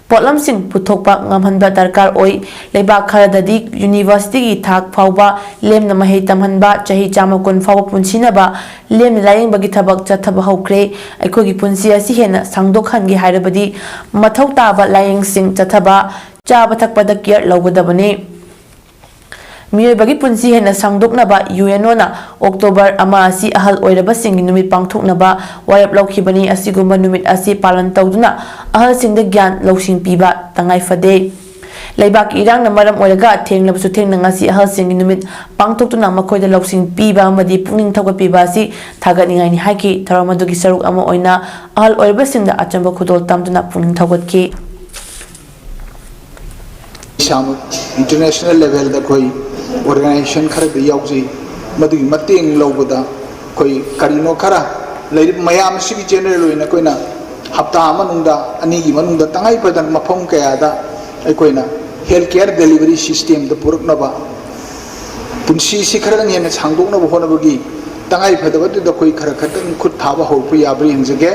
ꯄꯣꯠꯂꯝꯁꯤꯡ ꯄꯨꯊꯣꯛꯄ ꯉꯝꯍꯟꯕ ꯗꯔꯀꯥꯔ ꯑꯣꯏ꯫ ꯂꯩꯕꯥꯛ ꯈꯔꯗꯗꯤ ꯌꯨꯅꯤꯚꯔꯁꯤꯇꯤꯒꯤ ꯊꯥꯛ ꯐꯥꯎꯕ ꯂꯦꯝꯅ ꯃꯍꯩ ꯇꯝꯍꯟꯕ, ꯆꯍꯤ ꯆꯥꯝꯃ ꯀꯨꯟ ꯐꯥꯎꯕ ꯄꯨꯟꯁꯤꯟꯅꯕ ꯂꯦꯝꯅ ꯂꯥꯌꯦꯡꯕꯒꯤ ꯊꯕꯛ ꯆꯠꯊꯕ ꯍꯧꯈ꯭ꯔꯦ꯫ ꯑꯩꯈꯣꯏꯒꯤ ꯄꯨꯟꯁꯤ ꯑꯁꯤ ꯍꯦꯟꯅ ꯁꯥꯡꯗꯣꯛꯍꯟꯒꯦ ꯍꯥꯏꯔꯕꯗꯤ ꯃꯊꯧ ꯇꯥꯕ ꯂꯥꯌꯦꯡꯁꯤꯡ ꯆꯠꯊꯕ, ꯆꯥꯕ ꯊꯛꯄꯗ ꯀꯤꯌꯔ ꯂꯧꯒꯗꯕꯅꯤ꯫ ꯃꯤꯑꯣꯏꯕꯒꯤ ꯄꯨꯟꯁꯤ ꯍꯦꯟꯅ ꯁꯥꯡꯗꯣꯛꯅꯕ ꯌꯨ ꯑꯦꯟ ꯑꯣꯅ ꯑꯣꯛꯇꯣꯕꯔ ꯑꯃ ꯑꯁꯤ ꯑꯍꯜ ꯑꯣꯏꯔꯕꯁꯤꯡꯒꯤ ꯅꯨꯃꯤꯠ ꯄꯥꯡꯊꯣꯛꯅꯕ ꯋꯥꯔꯦꯞ ꯂꯧꯈꯤꯕꯅꯤ꯫ ꯑꯁꯤꯒꯨꯝꯕ ꯅꯨꯃꯤꯠ ꯑꯁꯤ ꯄꯥꯂꯟ ꯇꯧꯗꯨꯅ ꯑꯍꯜꯁꯤꯡꯗ ꯒ꯭ꯌꯥꯟ ꯂꯧꯁꯤꯡ ꯄꯤꯕ ꯇꯉꯥꯏ ꯐꯗꯦ꯫ ꯂꯩꯕꯥꯛꯀꯤ ꯏꯔꯥꯡꯅ ꯃꯔꯝ ꯑꯣꯏꯔꯒ ꯊꯦꯡꯂꯕꯁꯨ ꯊꯦꯡꯅ ꯉꯁꯤ ꯑꯍꯜꯁꯤꯡꯒꯤ ꯅꯨꯃꯤꯠ ꯄꯥꯡꯊꯣꯛꯇꯨꯅ ꯃꯈꯣꯏꯗ ꯂꯧꯁꯤꯡ ꯄꯤꯕ ꯑꯃꯗꯤ ꯄꯨꯛꯅꯤꯡ ꯊꯧꯒꯠꯄꯤꯕ ꯑꯁꯤ ꯊꯥꯒꯠꯅꯤꯡꯉꯥꯏꯅꯤ ꯍꯥꯏꯈꯤ꯫ ꯊꯧꯔꯝ ꯑꯗꯨꯒꯤ ꯁꯔꯨꯛ ꯑꯃ ꯑꯣꯏꯅ ꯑꯍꯜ ꯑꯣꯏꯔꯕꯁꯤꯡꯗ ꯑꯆꯝꯕ ꯈꯨꯗꯣꯜ ꯇꯝꯗꯨꯅ ꯄꯨꯛꯅꯤꯡ ꯊꯧꯒꯠꯈꯤ꯫ ꯏꯁꯥꯃꯛ ꯏꯟꯇꯔꯅꯦꯁꯅꯦꯜ ꯂꯦꯚꯦꯜꯗ ꯑꯩꯈꯣꯏ ꯑꯣꯔꯒꯅꯥꯏꯖꯦꯁꯟ ꯈꯔꯗ ꯌꯥꯎꯖꯩ꯫ ꯃꯗꯨꯒꯤ ꯃꯇꯦꯡ ꯂꯧꯕꯗ ꯑꯩꯈꯣꯏ ꯀꯔꯤꯅꯣ ꯈꯔ ꯂꯩꯔꯤꯕ ꯃꯌꯥꯝ ꯑꯁꯤꯒꯤ ꯖꯦꯅꯔꯦꯜ ꯑꯣꯏꯅ ꯑꯩꯈꯣꯏꯅ ꯍꯞꯇꯥ ꯑꯃ ꯃꯅꯨꯡꯗ, ꯑꯅꯤꯒꯤ ꯃꯅꯨꯡꯗ ꯇꯉꯥꯏ ꯐꯗꯅ ꯃꯐꯝ ꯀꯌꯥꯗ ꯑꯩꯈꯣꯏꯅ ꯍꯦꯜꯊ ꯀꯦꯌꯔ ꯗꯦꯂꯤꯚꯔꯤ ꯁꯤꯁꯇꯦꯝꯗ ꯄꯨꯔꯛꯅꯕ, ꯄꯨꯟꯁꯤꯁꯤ ꯈꯔꯗꯪ ꯍꯦꯟꯅ ꯁꯥꯡꯗꯣꯛꯅꯕ ꯍꯣꯠꯅꯕꯒꯤ ꯇꯉꯥꯏ ꯐꯗꯕ ꯑꯗꯨꯗ ꯑꯩꯈꯣꯏ ꯈꯔ ꯈꯔꯗꯪ ꯈꯨꯠ ꯊꯥꯕ ꯍꯧꯔꯛꯄ ꯌꯥꯕ꯭ꯔꯥ ꯌꯦꯡꯖꯒꯦ꯫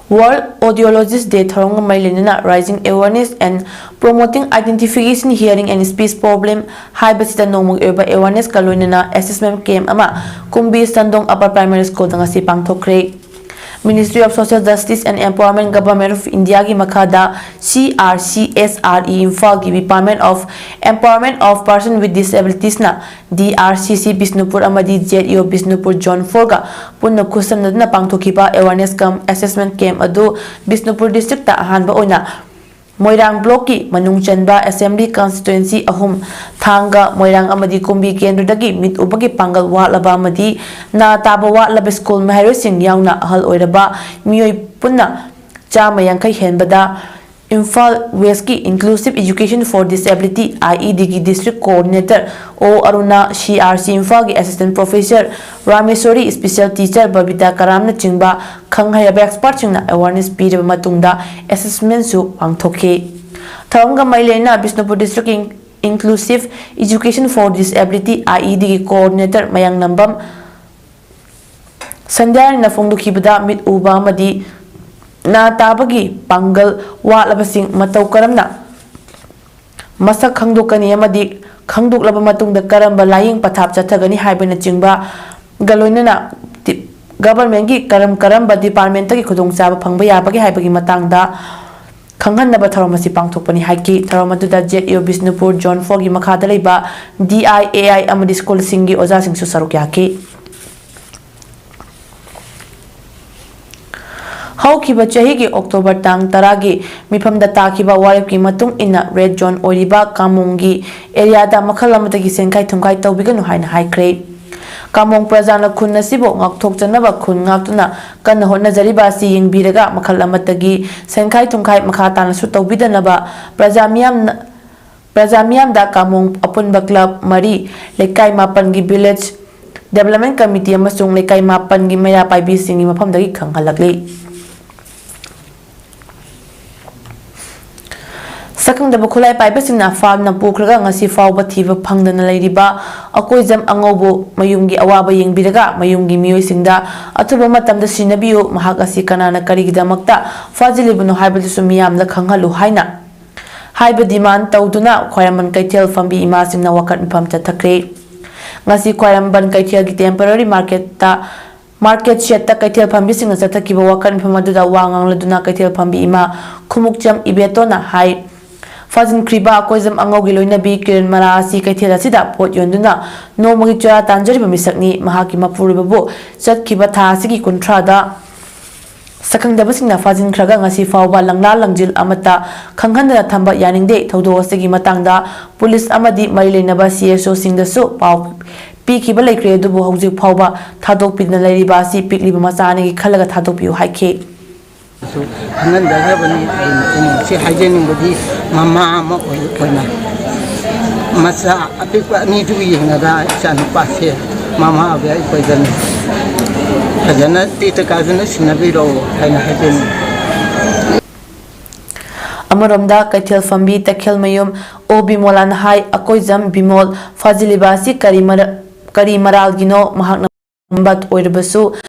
World Audiologist Day ꯊꯧꯔꯝꯒ ꯃꯔꯤ ꯂꯩꯅꯅ Raising Awareness and Promoting Identification, Hearing and Speech Problem ꯍꯥꯏꯕꯁꯤꯗ ꯅꯣꯡꯃꯒꯤ ꯑꯣꯏꯕ ꯑꯦꯋꯥꯔꯅꯦꯁꯀ ꯂꯣꯏꯅꯅ ꯑꯦꯁꯦꯁꯃꯦꯟ ꯀꯦꯝꯞ ꯑꯃ ꯀꯨꯝꯕꯤ ꯆꯟꯗꯣꯡ ꯑꯄꯔ ꯄ꯭ꯔꯥꯏꯃꯥꯔꯤ ꯁ꯭ꯀꯨꯜꯗ ꯉꯁꯤ ꯄꯥꯡꯊꯣꯛꯈ꯭ꯔꯦ꯫ Ministry of Social Justice and Empowerment, Government of Indiaꯒꯤ ꯃꯈꯥꯗ C R C S R E ꯏꯝꯐꯥꯜꯒꯤ Department of Empowerment of Person with Disabilitiesꯅ D R C C Bishnupur ꯑꯃꯗꯤ Z E O Bishnupur Zone fourꯒ ꯄꯨꯟꯅ ꯈꯨꯠꯁꯝꯅꯗꯨꯅ ꯄꯥꯡꯊꯣꯛꯈꯤꯕ awareness ꯀꯝ assessment camp ꯑꯗꯨ Bishnupur district ꯑꯍꯥꯟꯕ ꯑꯣꯏꯅ ꯃꯣꯏꯔꯥꯡ ꯕ꯭ꯂꯣꯛꯀꯤ ꯃꯅꯨꯡ ꯆꯟꯕ ꯑꯦꯁꯦꯝꯕ꯭ꯂꯤ ꯀꯟꯁꯇꯤꯇ꯭ꯋꯦꯟꯁꯤ ꯑꯍꯨꯝ, ꯊꯥꯡꯒ, ꯃꯣꯏꯔꯥꯡ ꯑꯃꯗꯤ ꯀꯨꯝꯕꯤ ꯀꯦꯟꯗ꯭ꯔꯗꯒꯤ ꯃꯤꯠ ꯎꯕꯒꯤ ꯄꯥꯡꯒꯜ ꯋꯥꯠꯂꯕ ꯑꯃꯗꯤ ꯅꯥ ꯇꯥꯕ ꯋꯥꯠꯂꯕ ꯁ꯭ꯀꯨꯜ ꯃꯍꯩꯔꯣꯏꯁꯤꯡ ꯌꯥꯎꯅ ꯑꯍꯜ ꯑꯣꯏꯔꯕ ꯃꯤꯑꯣꯏ ꯄꯨꯟꯅ ꯆꯥꯝꯃ ꯌꯥꯡꯈꯩ ꯍꯦꯟꯕꯗ ꯏꯝꯐꯥꯜ ꯋꯦꯁꯀꯤ Inclusive Education for Disability, I E Dꯒꯤ District Coordinator O Aruna, C R C ꯏꯝꯐꯥꯜꯒꯤ Assistant Professor ꯔꯥꯃꯦꯁꯣꯔꯤ, Special Teacher Babita ꯀꯔꯥꯝꯅꯆꯤꯡꯕ ꯈꯪ ꯍꯩꯔꯕ ꯑꯦꯛꯁꯄꯔꯠꯁꯤꯡꯅ ꯑꯦꯋꯥꯔꯅꯦꯁ ꯄꯤꯔꯕ ꯃꯇꯨꯡꯗ ꯑꯦꯁꯦꯁꯃꯦꯟꯁꯨ ꯄꯥꯡꯊꯣꯛꯈꯤ꯫ ꯊꯧꯔꯝꯒ ꯃꯔꯤ ꯂꯩꯅꯅ ꯕꯤꯁꯅꯨꯄꯨꯔ ꯗꯤꯁꯇ꯭ꯔꯤꯛꯀꯤ Inclusive Education for Disability, I E Dꯒꯤ Coordinator ꯃꯌꯥꯡ ꯅꯝꯕꯝ ꯁꯟꯙ꯭ꯌꯥꯔꯥꯅꯤꯅ ꯐꯣꯡꯗꯣꯛꯈꯤꯕꯗ, ꯃꯤꯠ ꯎꯕ ꯑꯃꯗꯤ ꯅꯥ ꯇꯥꯕꯒꯤ ꯄꯥꯡꯒꯜ ꯋꯥꯠꯂꯕꯁꯤꯡ ꯃꯇꯧ ꯀꯔꯝꯅ ꯃꯁꯛ ꯈꯪꯗꯣꯛꯀꯅꯤ ꯑꯃꯗꯤ ꯈꯪꯗꯣꯛꯂꯕ ꯃꯇꯨꯡꯗ ꯀꯔꯝꯕ ꯂꯥꯌꯦꯡ ꯄꯊꯥꯞ ꯆꯠꯊꯒꯅꯤ ꯍꯥꯏꯕꯅꯆꯤꯡꯕꯒ ꯂꯣꯏꯅꯅ ꯗꯤ-, ꯒꯚꯔꯟꯃꯦꯟꯒꯤ ꯀꯔꯝ ꯀꯔꯝꯕ ꯗꯤꯄꯥꯔꯠꯃꯦꯟꯇꯒꯤ ꯈꯨꯗꯣꯡꯆꯥꯕ ꯐꯪꯕ ꯌꯥꯕꯒꯦ ꯍꯥꯏꯕꯒꯤ ꯃꯇꯥꯡꯗ ꯈꯪꯍꯟꯅꯕ ꯊꯧꯔꯝ ꯑꯁꯤ ꯄꯥꯡꯊꯣꯛꯄꯅꯤ ꯍꯥꯏꯈꯤ꯫ ꯊꯧꯔꯝ ꯑꯗꯨꯗ ꯖꯦꯠ ꯌꯨ ꯕꯤꯁꯅꯨꯄꯨꯔ ꯖꯣꯟ ꯐꯣꯔꯒꯤ ꯃꯈꯥꯗ ꯂꯩꯕ ꯗꯤ ꯑꯥꯏ ꯑꯦ ꯑꯥꯏ ꯑꯃꯗꯤ ꯁ꯭ꯀꯨꯜꯁꯤꯡꯒꯤ ꯑꯣꯖꯥꯁꯤꯡꯁꯨ ꯁꯔꯨꯛ ꯌꯥꯈꯤ꯫ ꯍꯧꯈꯤꯕ ꯆꯍꯤꯒꯤ ꯑꯣꯛꯇꯣꯕꯔ ꯇꯥꯡ ꯇꯔꯥꯒꯤ ꯃꯤꯐꯝꯗ ꯇꯥꯈꯤꯕ ꯋꯥꯔꯦꯞꯀꯤ ꯃꯇꯨꯡ ꯏꯟꯅ ꯔꯦꯗ ꯖꯣꯟ ꯑꯣꯏꯔꯤꯕ ꯀꯥꯃꯣꯡꯒꯤ ꯑꯦꯔꯤꯌꯥꯗ ꯃꯈꯜ ꯑꯃꯠꯇꯒꯤ ꯁꯦꯟꯈꯥꯏ ꯊꯨꯝꯈꯥꯏ ꯇꯧꯕꯤꯒꯅꯨ ꯍꯥꯏꯅ ꯍꯥꯏꯈ꯭ꯔꯦ꯫ ꯀꯥꯃꯣꯡ ꯄ꯭ꯔꯖꯥꯅ ꯈꯨꯟ ꯑꯁꯤꯕꯨ ꯉꯥꯛꯊꯣꯛꯆꯅꯕ ꯈꯨꯟ ꯉꯥꯛꯇꯨꯅ ꯀꯟꯅ ꯍꯣꯠꯅꯖꯔꯤꯕ ꯑꯁꯤ ꯌꯦꯡꯕꯤꯔꯒ ꯃꯈꯜ ꯑꯃꯠꯇꯒꯤ ꯁꯦꯟꯈꯥꯏ ꯊꯨꯝꯈꯥꯏ ꯃꯈꯥ ꯇꯥꯅꯁꯨ ꯇꯧꯕꯤꯗꯅꯕ ꯄ꯭ꯔꯖꯥ ꯃꯤꯌꯥꯝꯅ ꯄ꯭ꯔꯖꯥ ꯃꯤꯌꯥꯝꯗ ꯀꯥꯃꯣꯡ ꯑꯄꯨꯟꯕ ꯀ꯭ꯂꯕ ꯃꯔꯤ, ꯂꯩꯀꯥꯏ ꯃꯥꯄꯟꯒꯤ ꯚꯤꯂꯦꯖ ꯗꯦꯕꯂꯞꯃꯦꯟ ꯀꯃꯤꯇꯤ ꯑꯃꯁꯨꯡ ꯂꯩꯀꯥꯏ ꯃꯥꯄꯟꯒꯤ ꯃꯩꯔꯥ ꯄꯥꯏꯕꯤꯁꯤꯡꯒꯤ ꯃꯐꯝꯗꯒꯤ ꯈꯪꯍꯜꯂꯛꯂꯤ꯫ ꯁꯛꯈꯪꯗꯕ ꯈꯨꯠꯂꯥꯏ ꯄꯥꯏꯕꯁꯤꯡꯅ ꯐꯥꯝꯅ ꯄꯨꯈ꯭ꯔꯒ ꯉꯁꯤ ꯐꯥꯎꯕ ꯊꯤꯕ ꯐꯪꯗꯅ ꯂꯩꯔꯤꯕ ꯑꯀꯣꯏꯖꯝ ꯑꯉꯧꯕ ꯃꯌꯨꯝꯒꯤ ꯑꯋꯥꯕ ꯌꯦꯡꯕꯤꯔꯒ ꯃꯌꯨꯝꯒꯤ ꯃꯤꯑꯣꯏꯁꯤꯡꯗ ꯑꯊꯨꯕ ꯃꯇꯝꯗ ꯁꯤꯟꯅꯕꯤꯌꯨ, ꯃꯍꯥꯛ ꯑꯁꯤ ꯀꯅꯥꯅ ꯀꯔꯤꯒꯤꯗꯃꯛꯇ ꯐꯥꯖꯤꯜꯂꯤꯕꯅꯣ ꯍꯥꯏꯕꯗꯨꯁꯨ ꯃꯤꯌꯥꯝꯗ ꯈꯪꯍꯜꯂꯨ ꯍꯥꯏꯅ ꯍꯥꯏꯕ ꯗꯤꯃꯥꯟ ꯇꯧꯗꯨꯅ ꯈ꯭ꯋꯥꯏꯔꯝꯕꯟ ꯀꯩꯊꯦꯜ ꯐꯝꯕꯤ ꯏꯃꯥꯁꯤꯡꯅ ꯋꯥꯀꯠ ꯃꯤꯐꯝ ꯆꯠꯊꯈ꯭ꯔꯦ꯫ ꯉꯁꯤ ꯈ꯭ꯋꯥꯏꯔꯝꯕꯟ ꯀꯩꯊꯦꯜꯒꯤ ꯇꯦꯝꯄꯔꯔꯤ ꯃꯥꯔꯀꯦꯠꯇ, ꯃꯥꯔꯀꯦꯠ ꯁꯦꯠꯇ ꯀꯩꯊꯦꯜ ꯐꯝꯕꯤꯁꯤꯡꯅ ꯆꯠꯊꯈꯤꯕ ꯋꯥꯀꯠ ꯃꯤꯐꯝ ꯑꯗꯨꯗ ꯋꯥ ꯉꯥꯡꯂꯗꯨꯅ ꯀꯩꯊꯦꯜ ꯐꯝꯕꯤ ꯏꯃꯥ ꯈꯨꯃꯨꯛꯆꯝ ꯏꯕꯦꯇꯣꯅ ꯍꯥꯏ, ꯐꯥꯖꯤꯟꯈ꯭ꯔꯤꯕ ꯑꯀꯣꯏꯖꯝ ꯑꯉꯧꯒꯤ ꯂꯣꯏꯅꯕꯤ ꯀꯤꯔꯟ ꯃꯂꯥ ꯑꯁꯤ ꯀꯩꯊꯦꯜ ꯑꯁꯤꯗ ꯄꯣꯠ ꯌꯣꯟꯗꯨꯅ ꯅꯣꯡꯃꯒꯤ ꯆꯔꯥ ꯇꯥꯟꯖꯔꯤꯕ ꯃꯤꯁꯛꯅꯤ꯫ ꯃꯍꯥꯛꯀꯤ ꯃꯄꯨꯔꯣꯏꯕꯕꯨ ꯆꯠꯈꯤꯕ ꯊꯥ ꯑꯁꯤꯒꯤ ꯀꯨꯟꯊ꯭ꯔꯥꯗ ꯁꯛꯈꯪꯗꯕꯁꯤꯡꯅ ꯐꯥꯖꯤꯟꯈ꯭ꯔꯒ ꯉꯁꯤ ꯐꯥꯎꯕ ꯂꯪꯂꯥ ꯂꯪꯖꯤꯜ ꯑꯃꯠꯇ ꯈꯪꯍꯟꯗꯅ ꯊꯝꯕ ꯌꯥꯅꯤꯡꯗꯦ꯫ ꯊꯧꯗꯣꯛ ꯑꯁꯤꯒꯤ ꯃꯇꯥꯡꯗ ꯄꯨꯂꯤꯁ ꯑꯃꯗꯤ ꯃꯔꯤ ꯂꯩꯅꯕ ꯁꯤ ꯑꯦꯁ ꯑꯣꯁꯤꯡꯗꯁꯨ ꯄꯥꯎ ꯄꯤꯈꯤꯕ ꯂꯩꯈ꯭ꯔꯦ, ꯑꯗꯨꯕꯨ ꯍꯧꯖꯤꯛ ꯐꯥꯎꯕ ꯊꯥꯗꯣꯛꯄꯤꯗꯅ ꯂꯩꯔꯤꯕ ꯑꯁꯤ ꯄꯤꯛꯂꯤꯕ ꯃꯆꯥ ꯑꯅꯤꯒꯤ ꯈꯜꯂꯒ ꯊꯥꯗꯣꯛꯄꯤꯌꯨ ꯍꯥꯏꯈꯤ꯫ ꯈꯪꯍꯟꯖꯈ꯭ꯔꯕꯅꯤ꯫ ꯑꯗꯨꯅ ꯏꯃꯨꯡꯁꯤ ꯍꯥꯏꯖꯅꯤꯡꯕꯗꯤ ꯃꯃꯥ ꯑꯃ ꯑꯣꯏ-, ꯑꯣꯏꯅ ꯃꯆꯥ ꯑꯄꯤꯛꯄ ꯑꯅꯤꯗꯨ ꯌꯦꯡꯉꯒ ꯏꯆꯥꯅꯨꯄꯥꯁꯦ ꯃꯃꯥ ꯑꯣꯏꯕ ꯑꯩꯈꯣꯏꯗꯅꯤ꯫ ꯐꯖꯅ ꯇꯦꯛꯇ ꯀꯥꯏꯗꯅ ꯁꯤꯟꯅꯕꯤꯔꯛꯑꯣ ꯍꯥꯏꯅ ꯍꯥꯏꯖꯅꯤꯡꯏ꯫ ꯑꯃꯔꯣꯝꯗ ꯀꯩꯊꯦꯜ ꯐꯝꯕꯤ ꯇꯈꯦꯜꯃꯌꯨꯝ ꯑꯣ ꯕꯤꯃꯣꯂꯥꯅ ꯍꯥꯏ, ꯑꯀꯣꯏꯖꯝ ꯕꯤꯃꯣꯜ ꯐꯥꯖꯤꯜꯂꯤꯕ ꯑꯁꯤ ꯀꯔꯤ ꯃꯔ-, ꯀꯔꯤ ꯃꯔꯥꯜꯒꯤꯅꯣ? ꯃꯍꯥꯛꯅ ꯇꯝꯕ ꯑꯣꯏꯔꯕꯁꯨ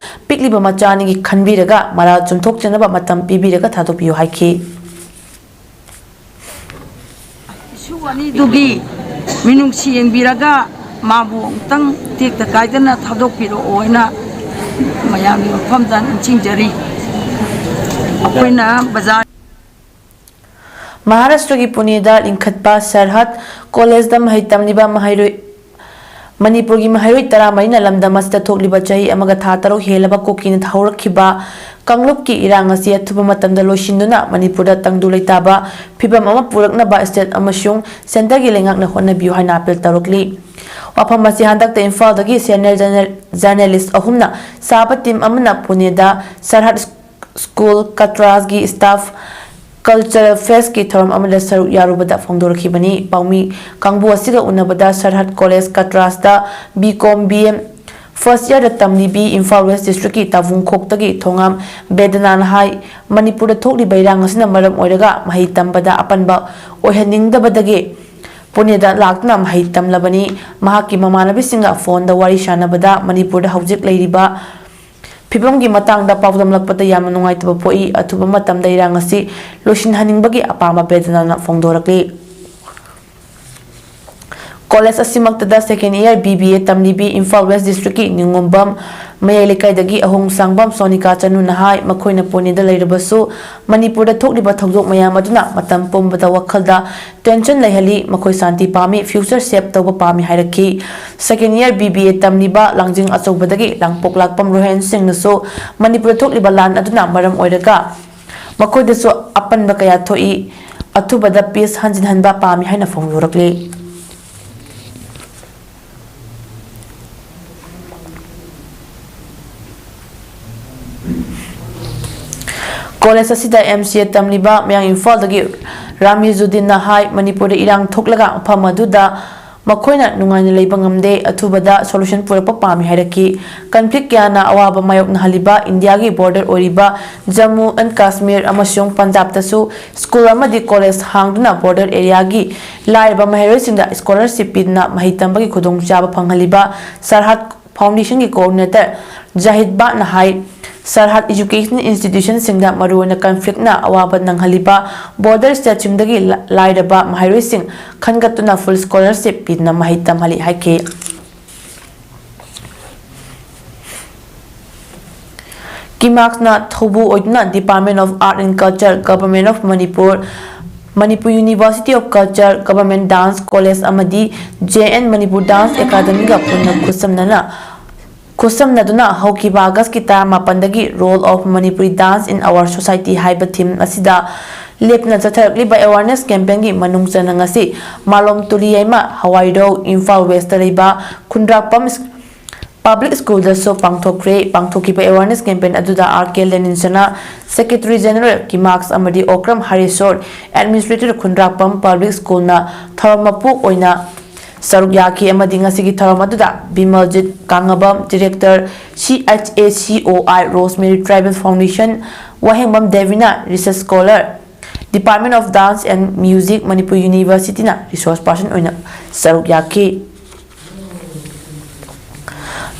ꯄꯤꯛꯂꯤꯕ ꯃꯆꯥ ꯑꯅꯤꯒꯤ ꯈꯟꯕꯤꯔꯒ ꯃꯔꯥꯜ ꯆꯨꯝꯊꯣꯛꯆꯅꯕ ꯃꯇꯝ ꯄꯤꯕꯤꯔꯒ ꯊꯥꯗꯣꯛꯄꯤꯌꯨ ꯍꯥꯏꯈꯤ꯫ ꯏꯁꯨ ꯑꯅꯤꯗꯨꯒꯤ ꯃꯤꯅꯨꯡꯁꯤ ꯌꯦꯡꯕꯤꯔꯒ ꯃꯥꯕꯨ ꯑꯃꯨꯛꯇꯪ ꯇꯦꯛꯇ ꯀꯥꯏꯗꯅ ꯊꯥꯗꯣꯛꯄꯤꯔꯛꯑꯣ ꯍꯥꯏꯅ ꯃꯌꯥꯝꯒꯤ ꯃꯐꯝꯗ ꯅꯤꯡꯁꯤꯡꯖꯔꯤ꯫ ꯑꯩꯈꯣꯏꯅ ꯕꯖꯥꯔ ꯃꯍꯥꯔꯥꯁꯇ꯭ꯔꯒꯤ ꯄꯨꯅꯦꯗ ꯂꯤꯡꯈꯠꯄ ꯁꯔꯍꯠ ꯀꯣꯂꯦꯖꯗ ꯃꯍꯩ ꯇꯝꯂꯤꯕ ꯃꯍꯩꯔꯣꯏ, ꯃꯅꯤꯄꯨꯔꯒꯤ ꯃꯍꯩꯔꯣꯏ ꯇꯔꯥꯃꯔꯤꯅ ꯂꯝꯗꯝ ꯑꯁꯤꯗ ꯊꯣꯛꯂꯤꯕ ꯆꯍꯤ ꯑꯃꯒ ꯊꯥ ꯇꯔꯨꯛ ꯍꯦꯜꯂꯕ ꯀꯨꯀꯤꯅ ꯍꯧꯔꯛꯈꯤꯕ ꯀꯥꯡꯂꯨꯞꯀꯤ ꯏꯔꯥꯡ ꯑꯁꯤ ꯑꯊꯨꯕ ꯃꯇꯝꯗ ꯂꯣꯏꯁꯤꯟꯗꯨꯅ ꯃꯅꯤꯄꯨꯔꯗ ꯇꯪꯗꯨ ꯂꯩꯇꯥꯕ ꯐꯤꯕꯝ ꯑꯃ ꯄꯨꯔꯛꯅꯕ state ꯑꯃꯁꯨꯡ centreꯒꯤ ꯂꯩꯉꯥꯛꯅ ꯍꯣꯠꯅꯕꯤꯌꯨ ꯍꯥꯏꯅ appeal ꯇꯧꯔꯛꯂꯤ꯫ ꯋꯥꯐꯝ ꯑꯁꯤ ꯍꯟꯗꯛꯇ ꯏꯝꯐꯥꯜꯗꯒꯤ senior journal-, journalist ꯑꯍꯨꯝꯅ ꯁꯥꯕ team ꯑꯃꯅ ꯄꯨꯅꯦꯗ ꯁꯔꯍꯠ school ꯀꯇ꯭ꯔꯥꯁꯒꯤ staff cultural festꯀꯤ ꯊꯧꯔꯝ ꯑꯃꯗ ꯁꯔꯨꯛ ꯌꯥꯔꯨꯕꯗ ꯐꯣꯡꯗꯣꯔꯛꯈꯤꯕꯅꯤ꯫ ꯄꯥꯎꯃꯤ ꯀꯥꯡꯕꯨ ꯑꯁꯤꯒ ꯎꯅꯕꯗ ꯁꯔꯍꯠ ꯀꯣꯂꯦꯖ ꯀꯇ꯭ꯔꯥꯁꯇ B.Com B.M first yearꯗ ꯇꯝꯂꯤꯕꯤ ꯏꯝꯐꯥꯜ West Districtꯀꯤ ꯇꯥꯕꯨꯡꯈꯣꯛꯇꯒꯤ ꯊꯣꯉꯥꯝ ꯕꯦꯗꯅꯥꯅ ꯍꯥꯏ, ꯃꯅꯤꯄꯨꯔꯗ ꯊꯣꯛꯂꯤꯕ ꯏꯔꯥꯡ ꯑꯁꯤꯅ ꯃꯔꯝ ꯑꯣꯏꯔꯒ ꯃꯍꯩ ꯇꯝꯕꯗ ꯑꯄꯟꯕ ꯑꯣꯏꯍꯟꯅꯤꯡꯗꯕꯗꯒꯤ ꯄꯨꯅꯦꯗ ꯂꯥꯛꯇꯨꯅ ꯃꯍꯩ ꯇꯝꯂꯕꯅꯤ꯫ ꯃꯍꯥꯛꯀꯤ ꯃꯃꯥꯟꯅꯕꯤꯁꯤꯡꯒ phoneꯗ ꯋꯥꯔꯤ ꯁꯥꯟꯅꯕꯗ ꯃꯅꯤꯄꯨꯔꯗ ꯍꯧꯖꯤꯛ ꯂꯩꯔꯤꯕ ꯐꯤꯕꯝꯒꯤ ꯃꯇꯥꯡꯗ ꯄꯥꯎꯗꯝꯂꯛꯄꯗ ꯌꯥꯝꯅ ꯅꯨꯡꯉꯥꯏꯇꯕ ꯄꯣꯛꯏ꯫ ꯑꯊꯨꯕ ꯃꯇꯝꯗ ꯏꯔꯥꯡ ꯑꯁꯤ ꯂꯣꯏꯁꯤꯟꯍꯟꯅꯤꯡꯕꯒꯤ ꯑꯄꯥꯝꯕ ꯕꯦꯗꯅꯥꯅ ꯐꯣꯡꯗꯣꯔꯛꯂꯤ꯫ ꯀꯣꯂꯦꯖ ꯑꯁꯤꯃꯛꯇꯗ second year B B A ꯇꯝꯂꯤꯕꯤ ꯏꯝꯐꯥꯜ West Districtꯀꯤ ꯅꯤꯉꯣꯝꯕꯝ ꯃꯌꯥꯏ ꯂꯩꯀꯥꯏꯗꯒꯤ ꯑꯍꯣꯡ ꯁꯥꯡꯕꯝ ꯁꯣꯅꯤꯀꯥ ꯆꯅꯨꯅ ꯍꯥꯏ, ꯃꯈꯣꯏꯅ ꯄꯨꯅꯦꯗ ꯂꯩꯔꯕꯁꯨ ꯃꯅꯤꯄꯨꯔꯗ ꯊꯣꯛꯂꯤꯕ ꯊꯧꯗꯣꯛ ꯃꯌꯥꯝ ꯑꯗꯨꯅ ꯃꯇꯝ ꯄꯨꯝꯕꯗ ꯋꯥꯈꯜꯗ tension ꯂꯩꯍꯜꯂꯤ꯫ ꯃꯈꯣꯏ ꯁꯥꯟꯇꯤ ꯄꯥꯝꯃꯤ, future safe ꯇꯧꯕ ꯄꯥꯝꯃꯤ ꯍꯥꯏꯔꯛꯈꯤ꯫ Second year B B A ꯇꯝꯂꯤꯕ ꯂꯥꯡꯖꯤꯡ ꯑꯆꯧꯕꯗꯒꯤ ꯂꯥꯡꯄꯣꯛ ꯂꯥꯛꯄꯝ ꯔꯣꯍꯦꯟ ꯁꯤꯡꯅꯁꯨ ꯃꯅꯤꯄꯨꯔꯗ ꯊꯣꯛꯂꯤꯕ ꯂꯥꯟ ꯑꯗꯨꯅ ꯃꯔꯝ ꯑꯣꯏꯔꯒ ꯃꯈꯣꯏꯗꯁꯨ ꯑꯄꯟꯕ ꯀꯌꯥ ꯊꯣꯛꯏ, ꯑꯊꯨꯕꯗ peace ꯍꯟꯖꯤꯟꯍꯟꯕ ꯄꯥꯝꯃꯤ ꯍꯥꯏꯅ ꯐꯣꯡꯗꯣꯔꯛꯂꯤ꯫ ꯀꯣꯂꯦꯖ ꯑꯁꯤꯗ M C A ꯇꯝꯂꯤꯕ ꯃꯌꯥꯡ ꯏꯝꯐꯥꯜꯗꯒꯤ ꯔꯥꯃꯤꯖꯨꯗꯤꯟꯅ ꯍꯥꯏ, ꯃꯅꯤꯄꯨꯔꯗ ꯏꯔꯥꯡ ꯊꯣꯛꯂꯒ ꯃꯐꯝ ꯑꯗꯨꯗ ꯃꯈꯣꯏꯅ ꯅꯨꯡꯉꯥꯏꯅ ꯂꯩꯕ ꯉꯝꯗꯦ, ꯑꯊꯨꯕꯗ solution ꯄꯨꯔꯛꯄ ꯄꯥꯝꯃꯤ ꯍꯥꯏꯔꯛꯈꯤ꯫ Conflict ꯀꯌꯥꯅ ꯑꯋꯥꯕ ꯃꯥꯌꯣꯛꯅꯍꯜꯂꯤꯕ ꯏꯟꯗꯤꯌꯥꯒꯤ border ꯑꯣꯏꯔꯤꯕ ꯖꯝꯃꯨ and ꯀꯥꯁꯃꯤꯔ ꯑꯃꯁꯨꯡ ꯄꯟꯖꯥꯕꯇꯁꯨ school ꯑꯃꯗꯤ ꯀꯣꯂꯦꯖ ꯍꯥꯡꯗꯨꯅ border areaꯒꯤ ꯂꯥꯏꯔꯕ ꯃꯍꯩꯔꯣꯏꯁꯤꯡꯗ scholarship ꯄꯤꯗꯨꯅ ꯃꯍꯩ ꯇꯝꯕꯒꯤ ꯈꯨꯗꯣꯡꯆꯥꯕ ꯐꯪꯍꯜꯂꯤꯕ ꯁꯔꯍꯠ ꯐꯥꯎꯟꯗꯦꯁꯟꯒꯤ ꯀꯣꯑꯣꯔꯗꯤꯅꯦꯇꯔ ꯖꯥꯍꯤꯗ ꯕꯥꯠꯅ ꯍꯥꯏ, ꯁꯔꯍꯗ ꯏꯖꯨꯀꯦꯁꯅꯦꯜ ꯏꯟꯁꯇꯤꯇ꯭ꯌꯨꯁꯟꯁꯤꯡꯗ ꯃꯔꯨꯑꯣꯏꯅ ꯀꯟꯐ꯭ꯂꯤꯛꯅ ꯑꯋꯥꯕ ꯅꯪꯍꯜꯂꯤꯕ ꯕꯣꯔꯗꯔ ꯁ꯭ꯇꯦꯠꯁꯤꯡꯗꯒꯤ ꯂ-, ꯂꯥꯏꯔꯕ ꯃꯍꯩꯔꯣꯏꯁꯤꯡ ꯈꯟꯒꯠꯇꯨꯅ ꯐꯨꯜ ꯁ꯭ꯀꯣꯂꯔꯁꯤꯞ ꯄꯤꯗꯨꯅ ꯃꯍꯩ ꯇꯝꯍꯜꯂꯤ ꯍꯥꯏꯈꯤ꯫ ꯀꯤꯃꯥꯛꯁꯅ ꯊꯧꯕꯨ ꯑꯣꯏꯗꯨꯅ Department of Art and Culture, Government of Manipur, Manipur University of Culture, Government Dance College ꯑꯃꯗꯤ J N Manipur Dance Academyꯒ ꯄꯨꯟꯅ ꯈꯨꯠꯁꯝꯅꯅ, ꯈꯨꯠꯁꯝꯅꯗꯨꯅ ꯍꯧꯈꯤꯕ ꯑꯥꯒꯁꯀꯤ ꯇꯔꯥꯃꯥꯄꯟꯗꯒꯤ Role of Manipuri Dance in Our Society ꯍꯥꯏꯕ theme ꯑꯁꯤꯗ ꯂꯦꯞꯇꯅ ꯆꯠꯊꯔꯛꯂꯤꯕ awareness campaignꯒꯤ ꯃꯅꯨꯡ ꯆꯟꯅ ꯉꯁꯤ ꯃꯥꯂꯣꯝ ꯇꯨꯂꯤꯌꯥꯏꯃ ꯍꯋꯥꯏꯔꯧ, ꯏꯝꯐꯥꯜ ꯋꯦꯁꯇ ꯂꯩꯕ ꯈꯨꯟꯗ꯭ꯔꯥꯛꯄꯝ ꯄꯕ꯭ꯂꯤꯛ ꯁ꯭ꯀꯨꯜꯗꯁꯨ ꯄꯥꯡꯊꯣꯛꯈ꯭ꯔꯦ꯫ ꯄꯥꯡꯊꯣꯛꯈꯤꯕ awareness campaign ꯑꯗꯨꯗ R K ꯂꯦꯅꯤꯟꯁꯅꯥ, Secretary General, ꯀꯤꯃꯥꯛꯁ ꯑꯃꯗꯤ ꯑꯣꯀ꯭ꯔꯝ ꯍꯔꯦꯁꯣꯔ, Administrator, ꯈꯨꯟꯗ꯭ꯔꯥꯛꯄꯝ ꯄꯕ꯭ꯂꯤꯛ ꯁ꯭ꯀꯨꯜꯅ ꯊꯧꯔꯝ ꯃꯄꯨ ꯑꯣꯏꯅ ꯁꯔꯨꯛ ꯌꯥꯈꯤ ꯑꯃꯗꯤ ꯉꯁꯤꯒꯤ ꯊꯧꯔꯝ ꯑꯗꯨꯗ ꯕꯤꯃꯜꯖꯤꯠ ꯀꯥꯡꯉꯕꯝ, Director, C H A C O I, Rosemary Tribal Foundation, Wahengbam ꯗꯦꯕꯤꯅꯥ, Research Scholar, Department of Dance and Music, Manipur Universityꯅ resource person ꯑꯣꯏꯅ ꯁꯔꯨꯛ ꯌꯥꯈꯤ꯫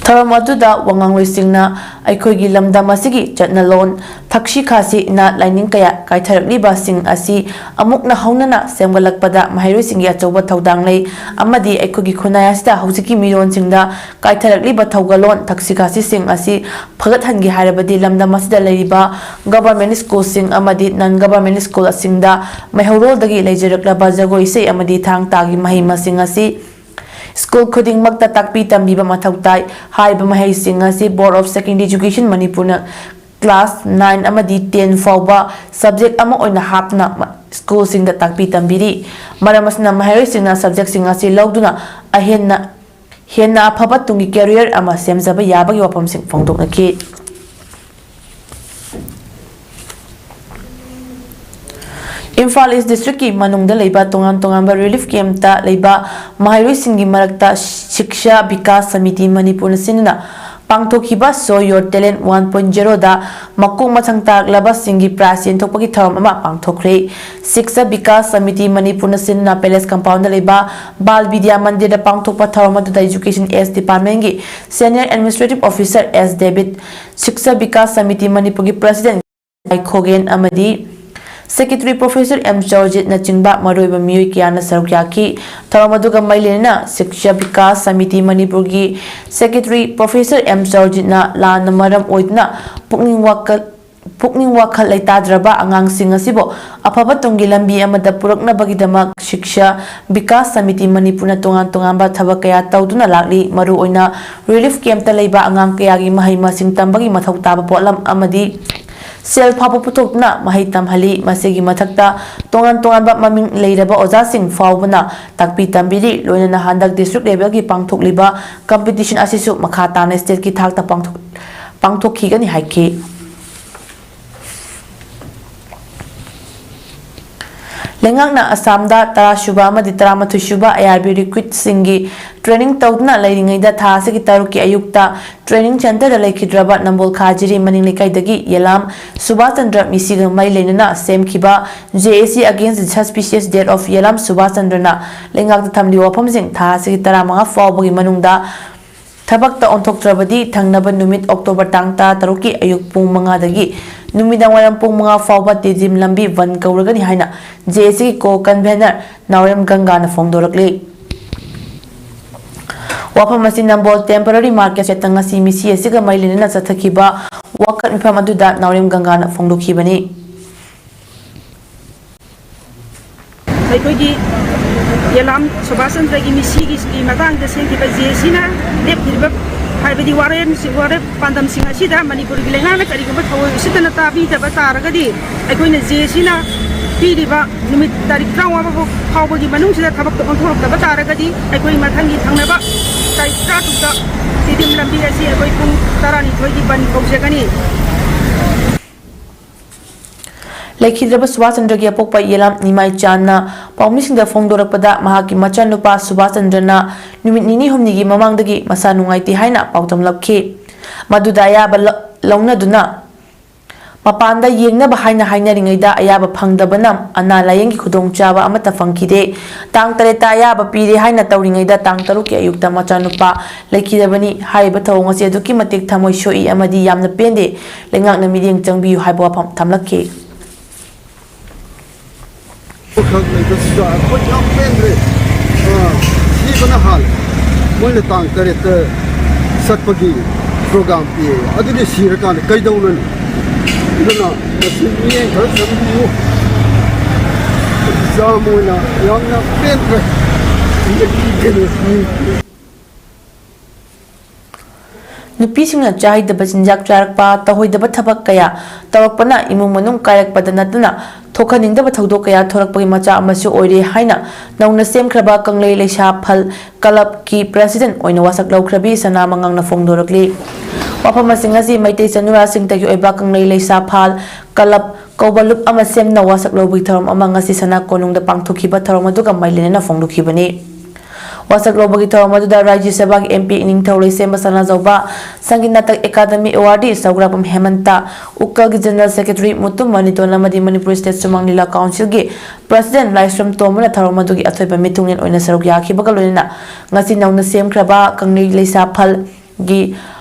ꯊꯧꯔꯝ ꯑꯗꯨꯗ ꯋꯥꯉꯥꯡꯂꯣꯏꯁꯤꯡꯅ ꯑꯩꯈꯣꯏꯒꯤ ꯂꯝꯗꯝ ꯑꯁꯤꯒꯤ ꯆꯠꯅꯂꯣꯟ, ꯊꯛꯁꯤ ꯈꯥꯁꯤ, ꯏꯅꯥꯠ ꯂꯥꯏꯅꯤꯡ ꯀꯌꯥ ꯀꯥꯏꯊꯔꯛꯂꯤꯕꯁꯤꯡ ꯑꯁꯤ ꯑꯃꯨꯛꯅ ꯍꯧꯅꯅ ꯁꯦꯝꯒꯠꯂꯛꯄꯗ ꯃꯍꯩꯔꯣꯏꯁꯤꯡꯒꯤ ꯑꯆꯧꯕ ꯊꯧꯗꯥꯡ ꯂꯩ ꯑꯃꯗꯤ ꯑꯩꯈꯣꯏꯒꯤ ꯈꯨꯟꯅꯥꯏ ꯑꯁꯤꯗ ꯍꯧꯖꯤꯛꯀꯤ ꯃꯤꯔꯣꯟꯁꯤꯡꯗ ꯀꯥꯏꯊꯔꯛꯂꯤꯕ ꯊꯧꯒꯜꯂꯣꯟ, ꯊꯛꯁꯤ ꯈꯥꯁꯤꯁꯤꯡ ꯑꯁꯤ ꯐꯒꯠꯍꯟꯒꯦ ꯍꯥꯏꯔꯕꯗꯤ ꯂꯝꯗꯝ ꯑꯁꯤꯗ ꯂꯩꯔꯤꯕ government schoolꯁꯤꯡ ꯑꯃꯗꯤ non government schoolꯁꯤꯡꯗ ꯃꯩꯍꯧꯔꯣꯜꯗꯒꯤ ꯂꯩꯖꯔꯛꯂꯕ ꯖꯒꯣꯏ ꯏꯁꯩ ꯑꯃꯗꯤ ꯊꯥꯡ ꯇꯥꯒꯤ ꯃꯍꯩ ꯃꯁꯤꯡ ꯑꯁꯤ ꯁ꯭ꯀꯨꯜ ꯈꯨꯗꯤꯡꯃꯛꯇ ꯇꯥꯛꯄꯤ ꯇꯝꯕꯤꯕ ꯃꯊꯧ ꯇꯥꯏ꯫ ꯍꯥꯏꯔꯤꯕ ꯃꯍꯩꯁꯤꯡ ꯑꯁꯤ Board of Secondary Education ꯃꯅꯤꯄꯨꯔꯅ class nine ꯑꯃꯗꯤ ten ꯐꯥꯎꯕ subject ꯑꯃ ꯑꯣꯏꯅ ꯍꯥꯞꯇꯨꯅ ꯃ-, ꯁ꯭ꯀꯨꯜꯁꯤꯡꯗ ꯇꯥꯛꯄꯤ ꯇꯝꯕꯤꯔꯤ꯫ ꯃꯔꯝ ꯑꯁꯤꯅ ꯃꯍꯩꯔꯣꯏꯁꯤꯡꯅ subjectꯁꯤꯡ ꯑꯁꯤ ꯂꯧꯗꯨꯅ ꯑꯍꯦꯟꯅ, ꯍꯦꯟꯅ ꯑꯐꯕ ꯇꯨꯡꯒꯤ career ꯑꯃ ꯁꯦꯝꯖꯕ ꯌꯥꯕꯒꯤ ꯋꯥꯐꯝꯁꯤꯡ ꯐꯣꯡꯗꯣꯛꯅꯈꯤ꯫ ꯏꯝꯐꯥꯜ ꯏꯁ ꯗꯤꯁꯇ꯭ꯔꯤꯛꯀꯤ ꯃꯅꯨꯡꯗ ꯂꯩꯕ ꯇꯣꯉꯥꯟ ꯇꯣꯉꯥꯟꯕ relief campꯇ ꯂꯩꯕ ꯃꯍꯩꯔꯣꯏꯁꯤꯡꯒꯤ ꯃꯔꯛꯇ ꯁꯤꯛꯁꯥ ꯕꯤꯀꯥꯁ ꯁꯃꯤꯇꯤ ꯃꯅꯤꯄꯨꯔꯅ ꯁꯤꯟꯗꯨꯅ ꯄꯥꯡꯊꯣꯛꯈꯤꯕ Show Your Talent one point zero ꯗ ꯃꯀꯣꯛ ꯃꯊꯪ ꯇꯥꯔꯛꯂꯕꯁꯤꯡꯒꯤ prize ꯌꯦꯟꯊꯣꯛꯄꯒꯤ ꯊꯧꯔꯝ ꯑꯃ ꯄꯥꯡꯊꯣꯛꯈ꯭ꯔꯦ꯫ ꯁꯤꯛꯁꯥ ꯕꯤꯀꯥꯁ ꯁꯃꯤꯇꯤ ꯃꯅꯤꯄꯨꯔꯅ ꯁꯤꯟꯗꯨꯅ Palace Compound ꯗ ꯂꯩꯕ ꯕꯥꯜ ꯕꯤꯗ꯭ꯌꯥ ꯃꯟꯗꯤꯔꯗ ꯄꯥꯡꯊꯣꯛꯄ ꯊꯧꯔꯝ ꯑꯗꯨꯗ Education S Department ꯀꯤ Senior Administrative Officer S ꯗꯦꯕꯤꯠ, ꯁꯤꯛꯁꯥ ꯕꯤꯀꯥꯁ ꯁꯃꯤꯇꯤ ꯃꯅꯤꯄꯨꯔꯒꯤ President ꯈꯣꯒꯦꯟ ꯑꯃꯗꯤ Secretary Professor ꯑꯦꯝ ꯆꯧꯔꯖꯤꯠꯅꯆꯤꯡꯕ ꯃꯔꯨꯑꯣꯏꯕ ꯃꯤꯑꯣꯏ ꯀꯌꯥꯅ ꯁꯔꯨꯛ ꯌꯥꯈꯤ꯫ ꯊꯧꯔꯝ ꯑꯗꯨꯒ ꯃꯔꯤ ꯂꯩꯅꯅ ꯁꯤꯛꯁꯥ ꯕꯤꯀꯥꯁ ꯁꯃꯤꯇꯤ ꯃꯅꯤꯄꯨꯔꯒꯤ Secretary Professor ꯑꯦꯝ ꯆꯧꯔꯖꯤꯠꯅ ꯂꯥꯟꯅ ꯃꯔꯝ ꯑꯣꯏꯗꯨꯅ ꯄꯨꯛꯅꯤꯡ ꯋꯥꯈꯜ, ꯄꯨꯛꯅꯤꯡ ꯋꯥꯈꯜ ꯂꯩꯇꯥꯗ꯭ꯔꯕ ꯑꯉꯥꯡꯁꯤꯡ ꯑꯁꯤꯕꯨ ꯑꯐꯕ ꯇꯨꯡꯒꯤ ꯂꯝꯕꯤ ꯑꯃꯗ ꯄꯨꯔꯛꯅꯕꯒꯤꯗꯃꯛ ꯁꯤꯛꯁꯥ ꯕꯤꯀꯥꯁ ꯁꯃꯤꯇꯤ ꯃꯅꯤꯄꯨꯔꯅ ꯇꯣꯉꯥꯟ ꯇꯣꯉꯥꯟꯕ ꯊꯕꯛ ꯀꯌꯥ ꯇꯧꯗꯨꯅ ꯂꯥꯛꯂꯤ꯫ ꯃꯔꯨꯑꯣꯏꯅ relief camp ꯇ ꯂꯩꯕ ꯑꯉꯥꯡ ꯀꯌꯥꯒꯤ ꯃꯍꯩ ꯃꯁꯤꯡ ꯇꯝꯕꯒꯤ ꯃꯊꯧ ꯇꯥꯕ ꯄꯣꯠꯂꯝ ꯑꯃꯗꯤ ꯁꯦꯜ ꯐꯥꯎꯕ ꯄꯨꯊꯣꯛꯇꯨꯅ ꯃꯍꯩ ꯇꯝꯍꯜꯂꯤ꯫ ꯃꯁꯤꯒꯤ ꯃꯊꯛꯇ ꯇꯣꯉꯥꯟ ꯇꯣꯉꯥꯟꯕ ꯃꯃꯤꯡ ꯂꯩꯔꯕ ꯑꯣꯖꯥꯁꯤꯡ ꯐꯥꯎꯕꯅ ꯇꯥꯛꯄꯤ ꯇꯝꯕꯤꯔꯤ꯫ ꯂꯣꯏꯅꯅ ꯍꯟꯗꯛ district level ꯒꯤ ꯄꯥꯡꯊꯣꯛꯂꯤꯕ competition ꯑꯁꯤꯁꯨ ꯃꯈꯥ ꯇꯥꯅ state ꯀꯤ ꯊꯥꯛꯇ ꯄꯥꯡꯊꯣꯛ-, ꯄꯥꯡꯊꯣꯛꯈꯤꯒꯅꯤ ꯍꯥꯏꯈꯤ꯫ ꯂꯩꯉꯥꯛꯅ ꯑꯁꯥꯝꯗ ꯇꯔꯥ ꯁꯨꯕ ꯑꯃꯗꯤ ꯇꯔꯥꯃꯥꯊꯣꯏ ꯁꯨꯕ ꯑꯥꯏ ꯑꯥꯔ ꯕꯤ recruit ꯁꯤꯡꯒꯤ training ꯇꯧꯗꯨꯅ ꯂꯩꯔꯤꯉꯩꯗ ꯊꯥ ꯑꯁꯤꯒꯤ ꯇꯔꯨꯛꯀꯤ ꯑꯌꯨꯛꯇ training center ꯗ ꯂꯩꯈꯤꯗ꯭ꯔꯕ ꯅꯝꯕꯣꯜ ꯈꯥꯖꯤꯔꯤ ꯃꯅꯤꯡ ꯂꯩꯀꯥꯏꯗꯒꯤ ꯌꯦꯂꯥꯝ ꯁꯨꯕꯥꯁ ꯆꯟꯗ꯭ꯔ ꯃꯤꯁꯤꯒ ꯃꯔꯤ ꯂꯩꯅꯅ ꯁꯦꯝꯈꯤꯕ J A C Against the Suspicious Death of ꯌꯦꯂꯥꯝ Subhas ꯆꯟꯗ꯭ꯔꯅ ꯂꯩꯉꯥꯛꯇ ꯊꯝꯂꯤꯕ ꯋꯥꯐꯝꯁꯤꯡ ꯊꯥ ꯑꯁꯤꯒꯤ ꯇꯔꯥꯃꯉꯥ ꯐꯥꯎꯕꯒꯤ ꯃꯅꯨꯡꯗ ꯊꯕꯛꯇ ꯑꯣꯟꯊꯣꯛꯇ꯭ꯔꯕꯗꯤ ꯊꯪꯅꯕ ꯅꯨꯃꯤꯠ October ꯇꯥꯡ ꯇꯔꯥꯇꯔꯨꯛꯀꯤ ꯑꯌꯨꯛ ꯄꯨꯡ ꯃꯉꯥꯗꯒꯤ ꯅꯨꯃꯤꯗꯥꯡ ꯋꯥꯏꯔꯝ ꯄꯨꯡ ꯃꯉꯥ ꯐꯥꯎꯕ ꯇꯤꯗꯤꯝ ꯂꯝꯕꯤ ꯕꯟꯗ ꯀꯧꯔꯒꯅꯤ ꯍꯥꯏꯅ J A C ꯒꯤ co convener ꯅꯥꯎꯔꯦꯝ ꯒꯪꯒꯥꯅ ꯐꯣꯡꯗꯣꯔꯛꯂꯤ꯫ ꯋꯥꯐꯝ ꯑꯁꯤ ꯅꯝꯕꯣꯜ temporary market shed ꯇ ꯉꯁꯤ ꯃꯤꯁꯤ ꯑꯁꯤꯒ ꯃꯔꯤ ꯂꯩꯅꯅ ꯆꯠꯊꯈꯤꯕ ꯋꯥꯀꯠ ꯃꯤꯐꯝ ꯑꯗꯨꯗ ꯅꯥꯎꯔꯦꯝ ꯒꯪꯒꯥꯅ ꯐꯣꯡꯗꯣꯛꯈꯤꯕꯅꯤ꯫ ꯑꯩꯈꯣꯏꯒꯤ ꯌꯦꯂꯥꯝ ꯁꯨꯕꯥꯁ ꯆꯟꯗ꯭ꯔꯒꯤ ꯃꯤꯁꯤꯒꯤ ꯃꯇꯥꯡꯗ ꯁꯦꯝꯈꯤꯕ J A C ꯅ ꯂꯦꯞꯄꯤꯕ, ꯍꯥꯏꯕꯗꯤ ꯋꯥꯔꯦꯞ, ꯋꯥꯔꯦꯞ ꯄꯥꯟꯗꯝꯁꯤꯡ ꯑꯁꯤꯗ ꯃꯅꯤꯄꯨꯔꯒꯤ ꯂꯩꯉꯥꯛꯅ ꯀꯔꯤꯒꯨꯝꯕ ꯊꯑꯣꯏ ꯎꯁꯤꯠꯇꯅ ꯇꯥꯕꯤꯗꯕ ꯇꯥꯔꯒꯗꯤ, ꯑꯩꯈꯣꯏꯅ J A C ꯅ ꯄꯤꯔꯤꯕ ꯅꯨꯃꯤꯠ ꯇꯥꯔꯤꯛ ꯇꯔꯥꯃꯉꯥ ꯐꯥꯎꯕꯒꯤ ꯃꯅꯨꯡꯁꯤꯗ ꯊꯕꯛꯇ ꯑꯣꯟꯊꯣꯔꯛꯇꯕ ꯇꯥꯔꯒꯗꯤ, ꯑꯩꯈꯣꯏ ꯃꯊꯪꯒꯤ ꯊꯪꯅꯕ ꯇꯥꯔꯤꯛ ꯇꯔꯥꯇꯔꯨꯛꯇ ꯇꯤꯗꯤꯝ ꯂꯝꯕꯤ ꯑꯁꯤ ꯑꯩꯈꯣꯏ ꯄꯨꯡ ꯇꯔꯥꯅꯤꯊꯣꯏꯒꯤ ꯕꯟ ꯀꯧꯖꯒꯅꯤ꯫ ꯂꯩꯈꯤꯗ꯭ꯔꯕ ꯁꯨꯕꯥꯁ ꯆꯟꯗ꯭ꯔꯒꯤ ꯑꯄꯣꯛꯄ ꯌꯦꯂꯥꯝ ꯅꯤꯃꯥꯏ ꯆꯥꯟꯅ ꯄꯥꯎꯃꯤꯁꯤꯡꯗ ꯐꯣꯡꯗꯣꯔꯛꯄꯗ, ꯃꯍꯥꯛꯀꯤ ꯃꯆꯥꯅꯨꯄꯥ ꯁꯨꯕꯥꯁ ꯆꯟꯗ꯭ꯔꯅ ꯅꯨꯃꯤꯠ ꯅꯤꯅꯤ ꯍꯨꯝꯅꯤꯒꯤ ꯃꯃꯥꯡꯗꯒꯤ ꯃꯁꯥ ꯅꯨꯡꯉꯥꯏꯇꯦ ꯍꯥꯏꯅ ꯄꯥꯎ ꯇꯝꯂꯛꯈꯤ꯫ ꯃꯗꯨꯗ ꯑꯌꯥꯕ ꯂ-, ꯂꯧꯅꯗꯨꯅ ꯃꯄꯥꯟꯗ ꯌꯦꯡꯅꯕ ꯍꯥꯏꯅ ꯍꯥꯏꯅꯔꯤꯉꯩꯗ ꯑꯌꯥꯕ ꯐꯪꯗꯕꯅ ꯑꯅꯥ ꯂꯥꯌꯦꯡꯒꯤ ꯈꯨꯗꯣꯡꯆꯥꯕ ꯑꯃꯠꯇ ꯐꯪꯈꯤꯗꯦ꯫ ꯇꯥꯡ ꯇꯔꯦꯠꯇ ꯑꯌꯥꯕ ꯄꯤꯔꯦ ꯍꯥꯏꯅ ꯇꯧꯔꯤꯉꯩꯗ ꯇꯥꯡ ꯇꯔꯨꯛꯀꯤ ꯑꯌꯨꯛꯇ ꯃꯆꯥꯅꯨꯄꯥ ꯂꯩꯈꯤꯗꯕꯅꯤ꯫ ꯍꯥꯏꯔꯤꯕ ꯊꯧꯑꯣꯡ ꯑꯁꯤ ꯑꯗꯨꯛꯀꯤ ꯃꯇꯤꯛ ꯊꯃꯣꯏ ꯁꯣꯛꯏ ꯑꯃꯗꯤ ꯌꯥꯝꯅ ꯄꯦꯟꯗꯦ꯫ ꯂꯩꯉꯥꯛꯅ ꯃꯤꯠꯌꯦꯡ ꯆꯪꯕꯤꯌꯨ ꯍꯥꯏꯕ ꯋꯥꯐꯝ ꯊꯝꯂꯛꯈꯤ꯫ ꯑꯃꯈꯛ ꯂꯩꯕꯁꯤꯗ ꯑꯩꯈꯣꯏ ꯌꯥꯝ ꯄꯦꯟꯗ꯭ꯔꯦ꯫ ꯑ, ꯁꯤꯕꯅ ꯍꯥꯜꯂꯦ꯫ ꯃꯣꯏꯅ ꯇꯥꯡ ꯇꯔꯦꯠꯇ ꯆꯠꯄꯒꯤ ꯄ꯭ꯔꯣꯒ꯭ꯔꯥꯝ ꯄꯤꯌꯦ꯫ ꯑꯗꯨꯗꯤ ꯁꯤꯔꯀꯥꯟꯗ ꯀꯩꯗꯧꯅꯅꯤ? ꯑꯗꯨꯅ ꯃꯁꯤ ꯃꯤꯠꯌꯦꯡ ꯈꯔ ꯆꯪꯕꯤꯌꯨ꯫ ꯑꯦꯛꯖꯥꯝ ꯑꯣꯏꯅ ꯌꯥꯝꯅ ꯄꯦꯟꯗ꯭ꯔꯦ꯫ ꯀꯩꯅꯣ, ꯅꯨꯄꯤꯁꯤꯡꯅ ꯆꯥꯍꯩꯗꯕ ꯆꯤꯟꯖꯥꯛ ꯆꯥꯔꯛꯄ, ꯇꯧꯍꯩꯗꯕ ꯊꯕꯛ ꯀꯌꯥ ꯇꯧꯔꯛꯄꯅ ꯏꯃꯨꯡ ꯃꯅꯨꯡ ꯀꯥꯏꯔꯛꯄꯗ ꯅꯠꯇꯅ ꯊꯣꯛꯍꯟꯅꯤꯡꯗꯕ ꯊꯧꯗꯣꯛ ꯀꯌꯥ ꯊꯣꯔꯛꯄꯒꯤ ꯃꯆꯥꯛ ꯑꯃꯁꯨ ꯑꯣꯏꯔꯦ ꯍꯥꯏꯅ ꯅꯧꯅ ꯁꯦꯝꯈ꯭ꯔꯕ ꯀꯪꯂꯩ ꯂꯩꯁꯥ ꯐꯜ ꯀꯂꯕꯀꯤ ꯄ꯭ꯔꯁꯤꯗꯦꯟꯠ ꯑꯣꯏꯅ ꯋꯥꯁꯛ ꯂꯧꯈ꯭ꯔꯕꯤ ꯁꯅꯥ ꯃꯉꯥꯡꯅ ꯐꯣꯡꯗꯣꯔꯛꯂꯤ꯫ ꯋꯥꯐꯝ ꯑꯁꯤ ꯉꯁꯤ ꯃꯩꯇꯩ ꯆꯅꯨꯔꯥꯁꯤꯡꯇꯒꯤ ꯑꯣꯏꯕ ꯀꯪꯂꯩ ꯂꯩꯁꯥ ꯐꯥꯜ ꯀꯂꯕ ꯀꯧꯕ ꯂꯨꯞ ꯑꯃ ꯁꯦꯝꯅ ꯋꯥꯁꯛ ꯂꯧꯕꯒꯤ ꯊꯧꯔꯝ ꯑꯃ ꯉꯁꯤ ꯁꯅꯥ ꯀꯣꯅꯨꯡꯗ ꯄꯥꯡꯊꯣꯛꯈꯤꯕ ꯊꯧꯔꯝ ꯑꯗꯨꯒ ꯃꯥꯏ ꯂꯩꯅꯅ ꯐꯣꯡꯗꯣꯛꯈꯤꯕꯅꯤ꯫ ꯋꯥꯁꯛ ꯂꯧꯕꯒꯤ ꯊꯧꯔꯝ ꯑꯗꯨꯗ ꯔꯥꯖ꯭ꯌ ꯁꯚꯥꯒꯤ ꯑꯦꯝ ꯄꯤ ꯏꯅꯤꯡꯊꯧ ꯂꯩꯁꯦꯝꯕ ꯁꯅꯥꯖꯥꯎꯕ, Sangeet Natak academy ꯑꯦꯋꯥꯔꯗꯤ ꯁꯧꯒ꯭ꯔꯥꯛꯄꯝ ꯍꯦꯃꯟꯇ, ꯎꯀꯜꯒꯤ general secretary Mutum ꯃꯅꯤꯇꯣꯟ ꯑꯃꯗꯤ ꯃꯅꯤꯄꯨꯔ ꯁ꯭ꯇꯦꯠ ꯁꯨꯃꯥꯡ ꯂꯤꯂꯥ ꯀꯥꯎꯟꯁꯤꯜꯒꯤ ꯄ꯭ꯔꯁꯤꯗꯦꯟꯠ ꯂꯥꯏꯁ꯭ꯔꯝ ꯇꯣꯝꯕꯅ ꯊꯧꯔꯝ ꯑꯗꯨꯒꯤ ꯑꯊꯣꯏꯕ ꯃꯤꯊꯨꯡꯂꯦꯟ ꯑꯣꯏꯅ ꯁꯔꯨꯛ ꯌꯥꯈꯤꯕꯒ ꯂꯣꯏꯅꯅ ꯉꯁꯤ ꯅꯧꯅ ꯁꯦꯝꯈ꯭ꯔꯕ ꯀꯪꯂꯩ ꯂꯩꯁꯥ ꯐꯜꯒꯤ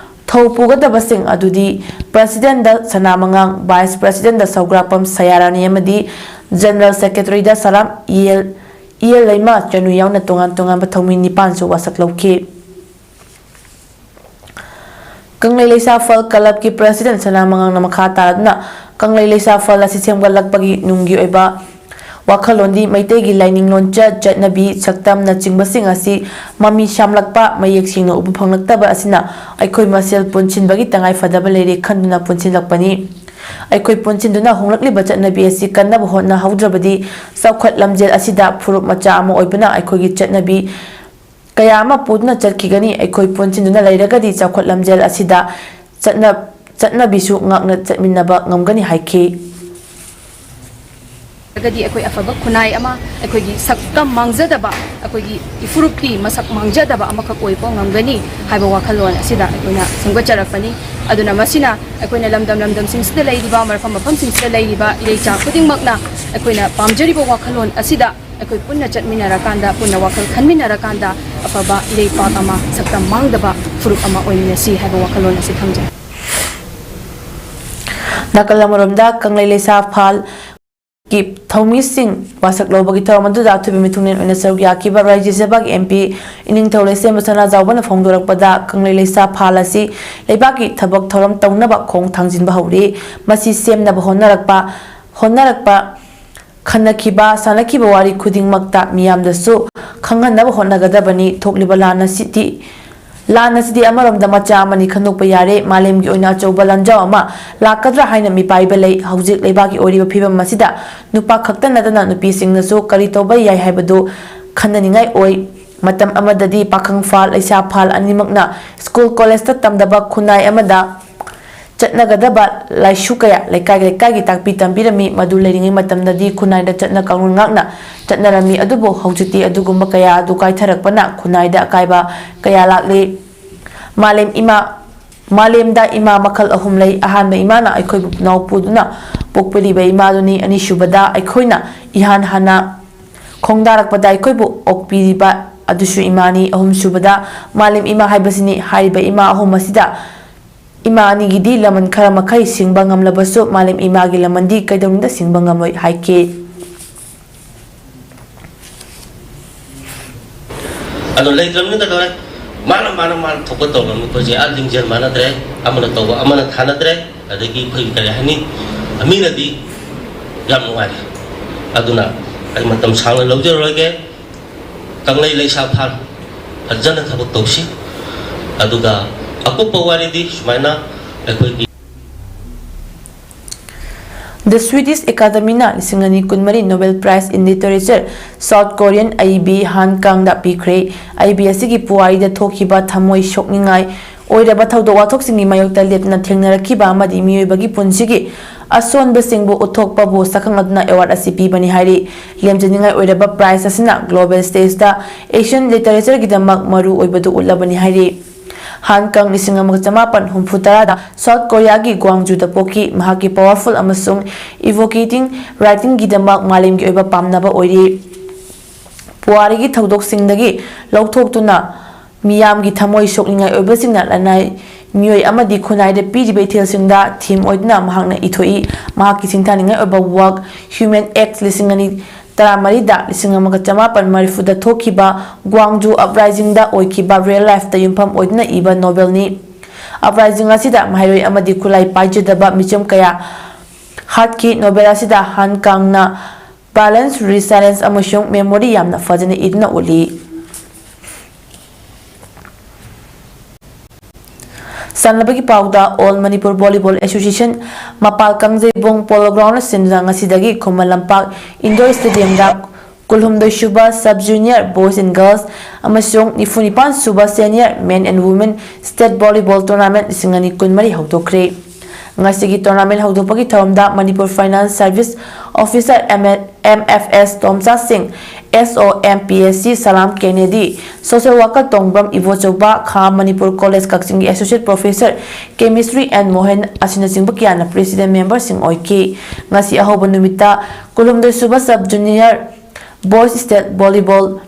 ꯊꯧ ꯄꯨꯒꯗꯕꯁꯤꯡ ꯑꯗꯨꯗꯤ ꯄ꯭ꯔꯁꯤꯗꯦꯟꯠꯗ ꯁꯅꯥꯃꯉꯥꯡ, ꯚꯥꯏꯁ ꯄ꯭ꯔꯁꯤꯗꯦꯟꯠꯗ ꯁꯧꯒ꯭ꯔꯥꯛꯄꯝ ꯁꯌꯥꯔꯥꯅꯤ ꯑꯃꯗꯤ ꯖꯦꯅꯔꯦꯜ ꯁꯦꯀ꯭ꯔꯦꯇꯔꯤꯗ ꯁꯂꯥꯝ ꯏꯌꯦꯜ ꯏꯌꯦꯜ ꯂꯩꯃ ꯆꯅꯨ ꯌꯥꯎꯅ ꯇꯣꯉꯥꯟ ꯇꯣꯉꯥꯟꯕ ꯊꯧꯃꯤ ꯅꯤꯄꯥꯟꯁꯨ ꯋꯥꯁꯛ ꯂꯧꯈꯤ꯫ ꯀꯪꯂꯩ ꯂꯩꯁꯥ ꯐꯜ ꯀꯂꯕꯀꯤ ꯄ꯭ꯔꯁꯤꯗꯦꯟꯠ ꯁꯅꯥꯃꯉꯥꯡꯅ ꯃꯈꯥ ꯇꯥꯗꯨꯅ ꯀꯪꯂꯩ ꯂꯩꯁꯥ ꯐꯜ ꯑꯁꯤ ꯁꯦꯝꯒꯠꯂꯛꯄꯒꯤ ꯅꯨꯡꯒꯤ ꯑꯣꯏꯕ ꯋꯥꯈꯜꯂꯣꯟꯗꯤ ꯃꯩꯇꯩꯒꯤ ꯂꯥꯏꯅꯤꯡ ꯂꯣꯟꯆꯠ, ꯆꯠꯅꯕꯤ, ꯁꯛꯇꯝꯅꯆꯤꯡꯕꯁꯤꯡ ꯑꯁꯤ ꯃꯃꯤ ꯁꯥꯝꯂꯛꯄ, ꯃꯌꯦꯛ ꯁꯦꯡꯅ ꯎꯕ ꯐꯪꯂꯛꯇꯕ ꯑꯁꯤꯅ ꯑꯩꯈꯣꯏ ꯃꯁꯦꯜ ꯄꯨꯟꯁꯤꯟꯕꯒꯤ ꯇꯉꯥꯏ ꯐꯗꯕ ꯂꯩꯔꯦ ꯈꯟꯗꯨꯅ ꯄꯨꯟꯁꯤꯜꯂꯛꯄꯅꯤ꯫ ꯑꯩꯈꯣꯏ ꯄꯨꯟꯁꯤꯟꯗꯨꯅ ꯍꯣꯡꯂꯛꯂꯤꯕ ꯆꯠꯅꯕꯤ ꯑꯁꯤ ꯀꯟꯅꯕ ꯍꯣꯠꯅꯍꯧꯗ꯭ꯔꯕꯗꯤ ꯆꯥꯎꯈꯠ ꯂꯝꯖꯦꯜ ꯑꯁꯤꯗ ꯐꯨꯔꯨꯞ ꯃꯆꯥ ꯑꯃ ꯑꯣꯏꯕꯅ ꯑꯩꯈꯣꯏꯒꯤ ꯆꯠꯅꯕꯤ ꯀꯌꯥ ꯑꯃ ꯄꯨꯗꯨꯅ ꯆꯠꯈꯤꯒꯅꯤ꯫ ꯑꯩꯈꯣꯏ ꯄꯨꯟꯁꯤꯟꯗꯨꯅ ꯂꯩꯔꯒꯗꯤ ꯆꯥꯎꯈꯠ ꯂꯝꯖꯦꯜ ꯑꯁꯤꯗ ꯆꯠꯅ-, ꯆꯠꯅꯕꯤꯁꯨ ꯉꯥꯛꯅ ꯆꯠꯃꯤꯟꯅꯕ ꯉꯝꯒꯅꯤ ꯍꯥꯏꯈꯤ꯫ ꯒꯗꯤ ꯑꯩꯈꯣꯏ ꯑꯐꯕ ꯈꯨꯟꯅꯥꯏ ꯑꯃ, ꯑꯩꯈꯣꯏꯒꯤ ꯁꯛꯇꯝ ꯃꯥꯡꯖꯗꯕ, ꯑꯩꯈꯣꯏꯒꯤ ꯏꯐꯨꯔꯨꯞꯀꯤ ꯃꯁꯛ ꯃꯥꯡꯖꯗꯕ ꯑꯃꯈꯛ ꯑꯣꯏꯕ ꯉꯝꯒꯅꯤ ꯍꯥꯏꯕ ꯋꯥꯈꯜꯂꯣꯟ ꯑꯁꯤꯗ ꯑꯩꯈꯣꯏꯅ ꯁꯦꯝꯒꯠꯆꯔꯛꯄꯅꯤ꯫ ꯑꯗꯨꯅ ꯃꯁꯤꯅ ꯑꯩꯈꯣꯏꯅ ꯂꯝꯗꯝ ꯂꯝꯗꯝꯁꯤꯡꯁꯤꯗ ꯂꯩꯔꯤꯕ, ꯃꯐꯝ ꯃꯐꯝꯁꯤꯡꯁꯤꯗ ꯂꯩꯔꯤꯕ ꯏꯔꯩꯆꯥ ꯈꯨꯗꯤꯡꯃꯛꯅ ꯑꯩꯈꯣꯏꯅ ꯄꯥꯝꯖꯔꯤꯕ ꯋꯥꯈꯜꯂꯣꯟ ꯑꯁꯤꯗ ꯑꯩꯈꯣꯏ ꯄꯨꯟꯅ ꯆꯠꯃꯤꯟꯅꯔꯀꯥꯟꯗ, ꯄꯨꯟꯅ ꯋꯥꯈꯜ ꯈꯟꯃꯤꯟꯅꯔꯀꯥꯟꯗ ꯑꯐꯕ ꯏꯔꯩꯄꯥꯛ ꯑꯃ, ꯁꯛꯇꯝ ꯃꯥꯡꯗꯕ ꯐꯨꯔꯨꯞ ꯑꯃ ꯑꯣꯏꯃꯤꯟꯅꯁꯤ ꯍꯥꯏꯕ ꯋꯥꯈꯜꯂꯣꯟ ꯑꯁꯤ ꯊꯝꯖꯩ꯫ ꯅꯥꯀꯜ ꯑꯃꯔꯣꯝꯗ ꯀꯪꯂꯩ ꯂꯩꯁꯥ ꯐꯥꯜ ꯀꯤ ꯊꯧꯃꯤꯁꯤꯡ ꯋꯥꯁꯛ ꯂꯧꯕꯒꯤ ꯊꯧꯔꯝ ꯑꯗꯨꯗ ꯑꯊꯣꯏꯕ ꯃꯤꯊꯨꯡꯂꯦꯟ ꯑꯣꯏꯅ ꯁꯔꯨꯛ ꯌꯥꯈꯤꯕ ꯔꯥꯖ꯭ꯌ ꯁꯚꯥꯒꯤ M P ꯏꯅꯤꯡꯊꯧ ꯂꯩꯁꯦꯝꯕ ꯁꯅꯥꯖꯥꯎꯕꯅ ꯐꯣꯡꯗꯣꯔꯛꯄꯗ, ꯀꯪꯂꯩ ꯂꯩꯁꯥ ꯐꯥꯜ ꯑꯁꯤ ꯂꯩꯕꯥꯛꯀꯤ ꯊꯕꯛ ꯊꯧꯔꯝ ꯇꯧꯅꯕ ꯈꯣꯡ ꯊꯥꯡꯖꯤꯟꯕ ꯍꯧꯔꯤ꯫ ꯃꯁꯤ ꯁꯦꯝꯅꯕ ꯍꯣꯠꯅꯔꯛꯄ ꯍꯣꯠꯅꯔꯛꯄ ꯈꯟꯅꯈꯤꯕ, ꯁꯥꯟꯅꯈꯤꯕ ꯋꯥꯔꯤ ꯈꯨꯗꯤꯡꯃꯛꯇ ꯃꯤꯌꯥꯝꯗꯁꯨ ꯈꯪꯍꯟꯅꯕ ꯍꯣꯠꯅꯒꯗꯕꯅꯤ꯫ ꯊꯣꯛꯂꯤꯕ ꯂꯥꯟ ꯑꯁꯤꯗꯤ ꯂꯥꯟ ꯑꯁꯤꯗꯤ ꯑꯃꯔꯣꯝꯗ ꯃꯆꯥ ꯑꯃꯅꯤ ꯈꯟꯗꯣꯛꯄ ꯌꯥꯔꯦ꯫ ꯃꯥꯂꯦꯝꯒꯤ ꯑꯣꯏꯅ ꯑꯆꯧꯕ ꯂꯥꯟꯖꯥꯎ ꯑꯃ ꯂꯥꯛꯀꯗ꯭ꯔꯥ ꯍꯥꯏꯅ ꯃꯤꯄꯥꯏꯕ ꯂꯩ꯫ ꯍꯧꯖꯤꯛ ꯂꯩꯕꯥꯛꯀꯤ ꯑꯣꯏꯔꯤꯕ ꯐꯤꯕꯝ ꯑꯁꯤꯗ ꯅꯨꯄꯥ ꯈꯛꯇ ꯅꯠꯇꯅ ꯅꯨꯄꯤꯁꯤꯡꯅꯁꯨ ꯀꯔꯤ ꯇꯧꯕ ꯌꯥꯏ ꯍꯥꯏꯕꯗꯨ ꯈꯟꯅꯅꯤꯡꯉꯥꯏ ꯑꯣꯏ꯫ ꯃꯇꯝ ꯑꯃꯗꯗꯤ ꯄꯥꯈꯪ ꯐꯥꯜ, ꯂꯩꯁꯥ ꯐꯥꯜ ꯑꯅꯤꯃꯛꯅ ꯁ꯭ꯀꯨꯜ ꯀꯣꯂꯦꯖꯇ ꯇꯝꯗꯕ ꯈꯨꯟꯅꯥꯏ ꯑꯃꯗ ꯆꯠꯅꯒꯗꯕ ꯂꯥꯏꯁꯨ ꯀꯌꯥ ꯂꯩꯀꯥꯏ ꯂꯩꯀꯥꯏꯒꯤ ꯇꯥꯛꯄꯤ ꯇꯝꯕꯤꯔꯝꯃꯤ꯫ ꯃꯗꯨ ꯂꯩꯔꯤꯉꯩ ꯃꯇꯝꯗꯗꯤ ꯈꯨꯟꯅꯥꯏꯗ ꯆꯠꯅ ꯀꯥꯡꯂꯣꯟ ꯉꯥꯛꯅ ꯆꯠꯅꯔꯝꯃꯤ꯫ ꯑꯗꯨꯕꯨ ꯍꯧꯖꯤꯛꯇꯤ ꯑꯗꯨꯒꯨꯝꯕ ꯀꯌꯥ ꯑꯗꯨ ꯀꯥꯏꯊꯔꯛꯄꯅ ꯈꯨꯟꯅꯥꯏꯗ ꯑꯀꯥꯏꯕ ꯀꯌꯥ ꯂꯥꯛꯂꯤ꯫ ꯃꯥꯂꯦꯝ ꯏꯃꯥ, ꯃꯥꯂꯦꯝꯗ ꯏꯃꯥ ꯃꯈꯜ ꯑꯍꯨꯝ ꯂꯩ꯫ ꯑꯍꯥꯟꯕ ꯏꯃꯥꯅ ꯑꯩꯈꯣꯏꯕꯨ ꯅꯥꯎ ꯄꯨꯗꯨꯅ ꯄꯣꯛꯄꯤꯔꯤꯕ ꯏꯃꯥꯗꯨꯅꯤ꯫ ꯑꯅꯤꯁꯨꯕꯗ ꯑꯩꯈꯣꯏꯅ ꯏꯍꯥꯟ ꯍꯥꯟꯅ ꯈꯣꯡꯗꯥꯔꯛꯄꯗ ꯑꯩꯈꯣꯏꯕꯨ ꯑꯣꯛꯄꯤꯔꯤꯕ ꯑꯗꯨꯁꯨ ꯏꯃꯥꯅꯤ꯫ ꯑꯍꯨꯝꯁꯨꯕꯗ ꯃꯥꯂꯦꯝ ꯏꯃꯥ ꯍꯥꯏꯕꯁꯤꯅꯤ꯫ ꯍꯥꯏꯔꯤꯕ ꯏꯃꯥ ꯑꯍꯨꯝ ꯑꯁꯤꯗ ꯏꯃꯥ ꯑꯅꯤꯒꯤꯗꯤ ꯂꯃꯟ ꯈꯔ ꯃꯈꯩ ꯁꯤꯡꯕ ꯉꯝꯂꯕꯁꯨ, ꯃꯥꯂꯦꯝ ꯏꯃꯥꯒꯤ ꯂꯃꯟꯗꯤ ꯀꯩꯗꯧꯅꯨꯡꯗ ꯁꯤꯡꯕ ꯉꯝꯂꯣꯏ ꯍꯥꯏꯈꯤ꯫ ꯑꯗꯣ ꯂꯩꯇ꯭ꯔꯕꯅꯤꯅ ꯀꯩꯗꯧꯔꯦ? ꯃꯥꯅ, ꯃꯥꯅ, ꯃꯥꯅ ꯊꯣꯛꯄ ꯇꯧꯔꯕꯅꯤ꯫ ꯑꯩꯈꯣꯏꯁꯦ ꯑꯥ ꯂꯤꯡꯖꯦꯜ ꯃꯥꯟꯅꯗ꯭ꯔꯦ, ꯑꯃꯅ ꯇꯧꯕ ꯑꯃꯅ ꯊꯥꯅꯗ꯭ꯔꯦ꯫ ꯑꯗꯒꯤ ꯑꯩꯈꯣꯏꯒꯤ ꯀꯔꯤ ꯍꯥꯏꯅꯤ, ꯃꯤꯅꯗꯤ ꯌꯥꯝ ꯅꯨꯡꯉꯥꯏꯔꯦ꯫ ꯑꯗꯨꯅ ꯑꯩ ꯃꯇꯝ ꯁꯥꯡꯅ ꯂꯧꯖꯔꯔꯣꯏꯒꯦ꯫ ꯀꯪꯂꯩ ꯂꯩꯁꯥ ꯐꯥꯜ ꯐꯖꯅ ꯊꯕꯛ ꯇꯧꯁꯤ꯫ ꯑꯗꯨꯒ ꯑꯀꯨꯞꯄ ꯋꯥꯔꯤꯗꯤ ꯁꯨꯃꯥꯏꯅ ꯑꯩꯈꯣꯏꯒꯤ The Swedish Academyꯅ ꯂꯤꯁꯤꯡ ꯑꯅꯤ ꯀꯨꯟꯃꯔꯤ Nobel Prize in Literature South Korean ꯑꯏꯕꯤ ꯍꯥꯟ ꯀꯥꯡꯗ ꯄꯤꯈ꯭ꯔꯦ꯫ ꯑꯏꯕꯤ ꯑꯁꯤꯒꯤ ꯄꯨꯋꯥꯔꯤꯗ ꯊꯣꯛꯈꯤꯕ ꯊꯃꯣꯏ ꯁꯣꯛꯅꯤꯡꯉꯥꯏ ꯑꯣꯏꯔꯕ ꯊꯧꯗꯣꯛ ꯋꯥꯊꯣꯛꯁꯤꯡꯒꯤ ꯃꯥꯌꯣꯛꯇ ꯂꯦꯞꯇꯅ ꯊꯦꯡꯅꯔꯛꯈꯤꯕ ꯑꯃꯗꯤ ꯃꯤꯑꯣꯏꯕꯒꯤ ꯄꯨꯟꯁꯤꯒꯤ ꯑꯁꯣꯟꯕꯁꯤꯡꯕꯨ ꯎꯠꯊꯣꯛꯄꯕꯨ ꯁꯛꯈꯪ ꯑꯗꯨꯅ ꯑꯦꯋꯥꯔꯗ ꯑꯁꯤ ꯄꯤꯕꯅꯤ ꯍꯥꯏꯔꯤ꯫ ꯂꯦꯝꯖꯅꯤꯡꯉꯥꯏ ꯑꯣꯏꯔꯕ ꯄ꯭ꯔꯥꯏꯖ ꯑꯁꯤꯅ ꯒ꯭ꯂꯣꯕꯦꯜ ꯁ꯭ꯇꯦꯖꯇ ꯑꯦꯁꯤꯌꯟ ꯂꯤꯇꯔꯦꯆꯔꯒꯤꯗꯃꯛ ꯃꯔꯨ ꯑꯣꯏꯕꯗꯨ ꯎꯠꯂꯕꯅꯤ ꯍꯥꯏꯔꯤ꯫ ꯍꯥꯟ ꯀꯪ ꯂꯤꯁꯤꯡ ꯑꯃꯒ ꯆꯃꯥꯄꯟ ꯍꯨꯝꯐꯨ ꯇꯔꯥꯗ ꯁꯥꯎꯠ ꯀꯣꯔꯤꯌꯥꯒꯤ ꯒ꯭ꯋꯥꯡꯖꯨꯗ ꯄꯣꯛꯈꯤ꯫ ꯃꯍꯥꯛꯀꯤ ꯄꯥꯋꯔꯐꯨꯜ ꯑꯃꯁꯨꯡ ꯏꯚꯣꯀꯦꯇꯤꯡ ꯔꯥꯏꯇꯤꯡꯒꯤꯗꯃꯛ ꯃꯥꯂꯦꯝꯒꯤ ꯑꯣꯏꯕ ꯄꯥꯝꯅꯕ ꯑꯣꯏꯔꯤ꯫ ꯄꯨꯋꯥꯔꯤꯒꯤ ꯊꯧꯗꯣꯛꯁꯤꯡꯗꯒꯤ ꯂꯧꯊꯣꯛꯇꯨꯅ ꯃꯤꯌꯥꯝꯒꯤ ꯊꯃꯣꯏ ꯁꯣꯛꯅꯤꯡꯉꯥꯏ ꯑꯣꯏꯕꯁꯤꯡꯅ ꯂꯅꯥꯏ ꯃꯤꯑꯣꯏ ꯑꯃꯗꯤ ꯈꯨꯟꯅꯥꯏꯗ ꯄꯤꯔꯤꯕ ꯏꯊꯤꯜꯁꯤꯡꯗ ꯊꯤꯝ ꯑꯣꯏꯗꯨꯅ ꯃꯍꯥꯛꯅ ꯏꯊꯣꯛꯏ꯫ ꯃꯍꯥꯛꯀꯤ ꯁꯤꯡꯊꯥꯅꯤꯡꯉꯥꯏ ꯑꯣꯏꯕ ꯋꯥꯛ ꯍ꯭ꯌꯨꯃꯦꯟ ꯑꯦꯛꯁ ꯂꯤꯁꯤꯡ ꯑꯅꯤ ꯇꯔꯥꯃꯔꯤꯗ ꯂꯤꯁꯤꯡ ꯑꯃꯒ ꯆꯃꯥꯄꯟ ꯃꯔꯤꯐꯨꯗ ꯊꯣꯛꯈꯤꯕ ꯒ꯭ꯋꯥꯡꯖꯨ ꯑꯞꯔꯥꯏꯖꯤꯡꯗ ꯑꯣꯏꯈꯤꯕ ꯔꯤꯌꯦꯜ ꯂꯥꯏꯐꯇ ꯌꯨꯝꯐꯝ ꯑꯣꯏꯗꯨꯅ ꯏꯕ ꯅꯣꯕꯦꯜꯅꯤ꯫ ꯑꯞꯔꯥꯏꯖꯤꯡ ꯑꯁꯤꯗ ꯃꯍꯩꯔꯣꯏ ꯑꯃꯗꯤ ꯈꯨꯠꯂꯥꯏ ꯄꯥꯏꯖꯗꯕ ꯃꯤꯆꯝ ꯀꯌꯥ ꯍꯥꯠꯈꯤ꯫ ꯅꯣꯕꯦꯜ ꯑꯁꯤꯗ ꯍꯥꯟ ꯀꯥꯡꯅ ꯚꯥꯏꯂꯦꯟꯁ, ꯔꯤꯁꯥꯏꯂꯦꯟꯁ ꯑꯃꯁꯨꯡ ꯃꯦꯃꯣꯔꯤ ꯌꯥꯝꯅ ꯐꯖꯅ ꯏꯗꯨꯅ ꯎꯠꯂꯤ꯫ ꯁꯥꯟꯅꯕꯒꯤ ꯄꯥꯎꯗ, ꯑꯣꯜ ꯃꯅꯤꯄꯨꯔ ꯚꯣꯂꯤꯕꯣꯜ ꯑꯦꯁꯣꯁꯤꯌꯦꯁꯟ ꯃꯄꯥꯜ ꯀꯥꯡꯖꯩꯕꯨꯡ ꯄꯣꯂꯣ ꯒ꯭ꯔꯥꯎꯟ ꯑꯁꯤꯅ ꯉꯁꯤꯗꯒꯤ ꯈꯨꯃꯟ ꯂꯝꯄꯥꯛ ꯏꯟꯗꯣꯔ ꯁ꯭ꯇꯦꯗꯤꯌꯝꯗ ꯀꯨꯟꯍꯨꯝꯗꯣꯏ sub sub junior boys and girls ꯑꯃꯁꯨꯡ ꯅꯤꯐꯨ ꯅꯤꯄꯥꯟ sub senior men and women state volleyball tournament ꯂꯤꯁꯤꯡ ꯑꯅꯤ ꯀꯨꯟꯃꯔꯤ ꯍꯧꯗꯣꯛꯈ꯭ꯔꯦ꯫ ꯉꯁꯤꯒꯤ ꯇꯣꯔꯅꯥꯃꯦꯟꯠ ꯍꯧꯗꯣꯛꯄꯒꯤ ꯊꯧꯔꯝꯗ Manipur finance service officer, M F S Tomcha Singh, S ꯑꯣ ꯑꯦꯝ ꯄꯤ ꯑꯦꯁ ꯁꯤ ꯁꯂꯥꯝ ꯀꯦꯅꯦꯗꯤ, ꯁꯣꯁꯤꯌꯦꯜ ꯋꯥꯔꯀꯔ ꯇꯣꯡꯕ꯭ꯔꯝ ꯏꯕꯣꯆꯧꯕ, ꯈꯥ ꯃꯅꯤꯄꯨꯔ ꯀꯣꯂꯦꯖ ꯀꯛꯆꯤꯡꯒꯤ ꯑꯦꯁꯣꯁꯤꯌꯦꯠ ꯄ꯭ꯔꯣꯐꯦꯁꯔ ꯀꯦꯃꯤꯁꯇ꯭ꯔꯤ ꯑꯦꯟ ꯃꯣꯍꯦꯟ ꯑꯁꯤꯅꯆꯤꯡꯕ ꯀꯌꯥꯅ ꯄ꯭ꯔꯦꯁꯤꯗꯦꯟꯠ ꯃꯦꯝꯕꯔꯁꯤꯡ ꯑꯣꯏꯈꯤ꯫ ꯉꯁꯤ ꯑꯍꯧꯕ ꯅꯨꯃꯤꯠꯇ ꯀꯨꯟꯍꯨꯝꯗꯣꯏ sub sub junior boys state volleyball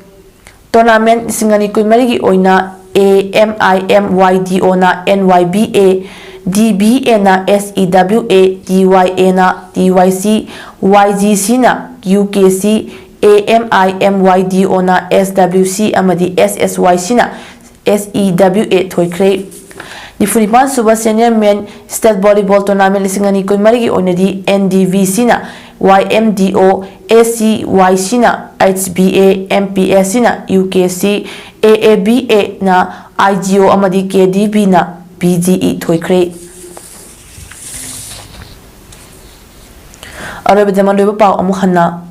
tournament ꯂꯤꯁꯤꯡ ꯑꯅꯤ ꯀꯨꯟꯃꯔꯤꯒꯤ ꯑꯣꯏꯅ A M I M Y D O N Y B A, D B N S E W ꯑꯦ, ꯗꯤ ꯋꯥꯏ ꯑꯦꯅ ꯗꯤ ꯋꯥꯏ ꯁꯤ, ꯋꯥꯏ ꯖꯤ ꯁꯤꯅ U K C, A M I M Y D on S W C ꯑꯃꯗꯤ ꯑꯦꯁ ꯑꯦꯁ ꯋꯥꯏ ꯁꯤꯅ S E W ꯑꯦ ꯊꯣꯏꯈ꯭ꯔꯦ꯫ ꯅꯤꯐꯨ ꯅꯤꯄꯥꯟ sub senior ꯃꯦꯟ state volleyball tournament ꯂꯤꯁꯤꯡ ꯑꯅꯤ ꯀꯨꯟꯃꯔꯤꯒꯤ ꯑꯣꯏꯅꯗꯤ ꯑꯦꯟ ꯗꯤ ꯚꯤ ꯁꯤꯅ ꯋꯥꯏ ꯑꯦꯝ ꯗꯤ ꯑꯣ, ꯑꯦ ꯁꯤ ꯋꯥꯏ ꯁꯤꯅ H B A, M P S ꯁꯤꯅ U K C, A A B ꯑꯦꯅ ꯑꯥꯏ ꯖꯤ ꯑꯣ ꯑꯃꯗꯤ ꯀꯦ ꯗꯤ ꯚꯤꯅ ꯕꯤ ꯖꯤ ꯏ ꯊꯣꯏꯈ꯭ꯔꯦ꯫ ꯑꯔꯣꯏꯕꯗ ꯃꯔꯨꯑꯣꯏꯕ ꯄꯥꯎ ꯑꯃꯨꯛ ꯍꯟꯅ꯫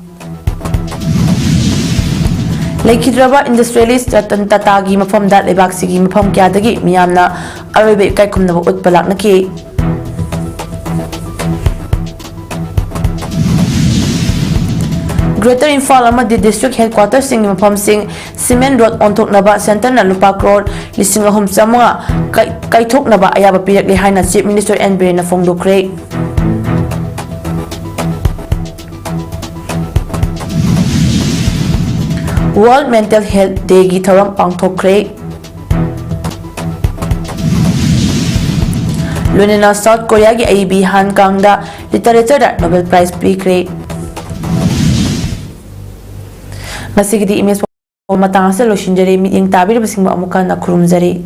ꯂꯩꯈꯤꯗ꯭ꯔꯕ ꯏꯟꯗꯁꯇ꯭ꯔꯤꯌꯦꯂꯤꯁ ꯔꯇꯟ ꯇꯥꯇꯥꯒꯤ ꯃꯐꯝꯗ ꯂꯩꯕꯥꯛꯁꯤꯒꯤ ꯃꯐꯝ ꯀꯌꯥꯗꯒꯤ ꯃꯤꯌꯥꯝꯅ ꯑꯔꯣꯏꯕ ꯏꯀꯥꯏ ꯈꯨꯝꯅꯕ ꯎꯠꯄ ꯂꯥꯛꯅꯈꯤ꯫ Greater Imphal ꯑꯃꯗꯤ district headquarterꯁꯤꯡꯒꯤ ꯃꯐꯝꯁꯤꯡ cement road ꯑꯣꯟꯊꯣꯛꯅꯕ centreꯅ ꯂꯨꯄꯥ ꯀ꯭ꯔꯣꯔ ꯂꯤꯁꯤꯡ ꯑꯍꯨꯝ ꯆꯥꯝꯃꯉꯥ ꯀꯥꯏ-, ꯀꯥꯏꯊꯣꯛꯅꯕ ꯑꯌꯥꯕ ꯄꯤꯔꯛꯂꯦ ꯍꯥꯏꯅ Chief Minister ꯑꯦꯟ ꯕꯤꯔꯦꯟꯅ ꯐꯣꯡꯗꯣꯛꯈ꯭ꯔꯦ꯫ World Mental Health Dayꯒꯤ ꯊꯧꯔꯝ ꯄꯥꯡꯊꯣꯛꯈ꯭ꯔꯦ꯫ ꯂꯣꯏꯅꯅ South Koreaꯒꯤ ꯑꯏꯕꯤ ꯍꯥꯟ ꯀꯥꯡꯗ literatureꯗ Nobel Prize ꯄꯤꯈ꯭ꯔꯦ꯫ ꯉꯁꯤꯒꯤꯗꯤ ꯏꯃꯦꯖ ꯃꯇꯥꯡ ꯑꯁꯤꯗ ꯂꯣꯏꯁꯤꯟꯖꯔꯦ꯫ ꯃꯤꯠꯌꯦꯡ ꯇꯥꯕꯤꯔꯤꯕꯁꯤꯡꯕꯨ ꯑꯃꯨꯛꯀ ꯍꯟꯅ ꯈꯨꯔꯨꯝꯖꯔꯤ꯫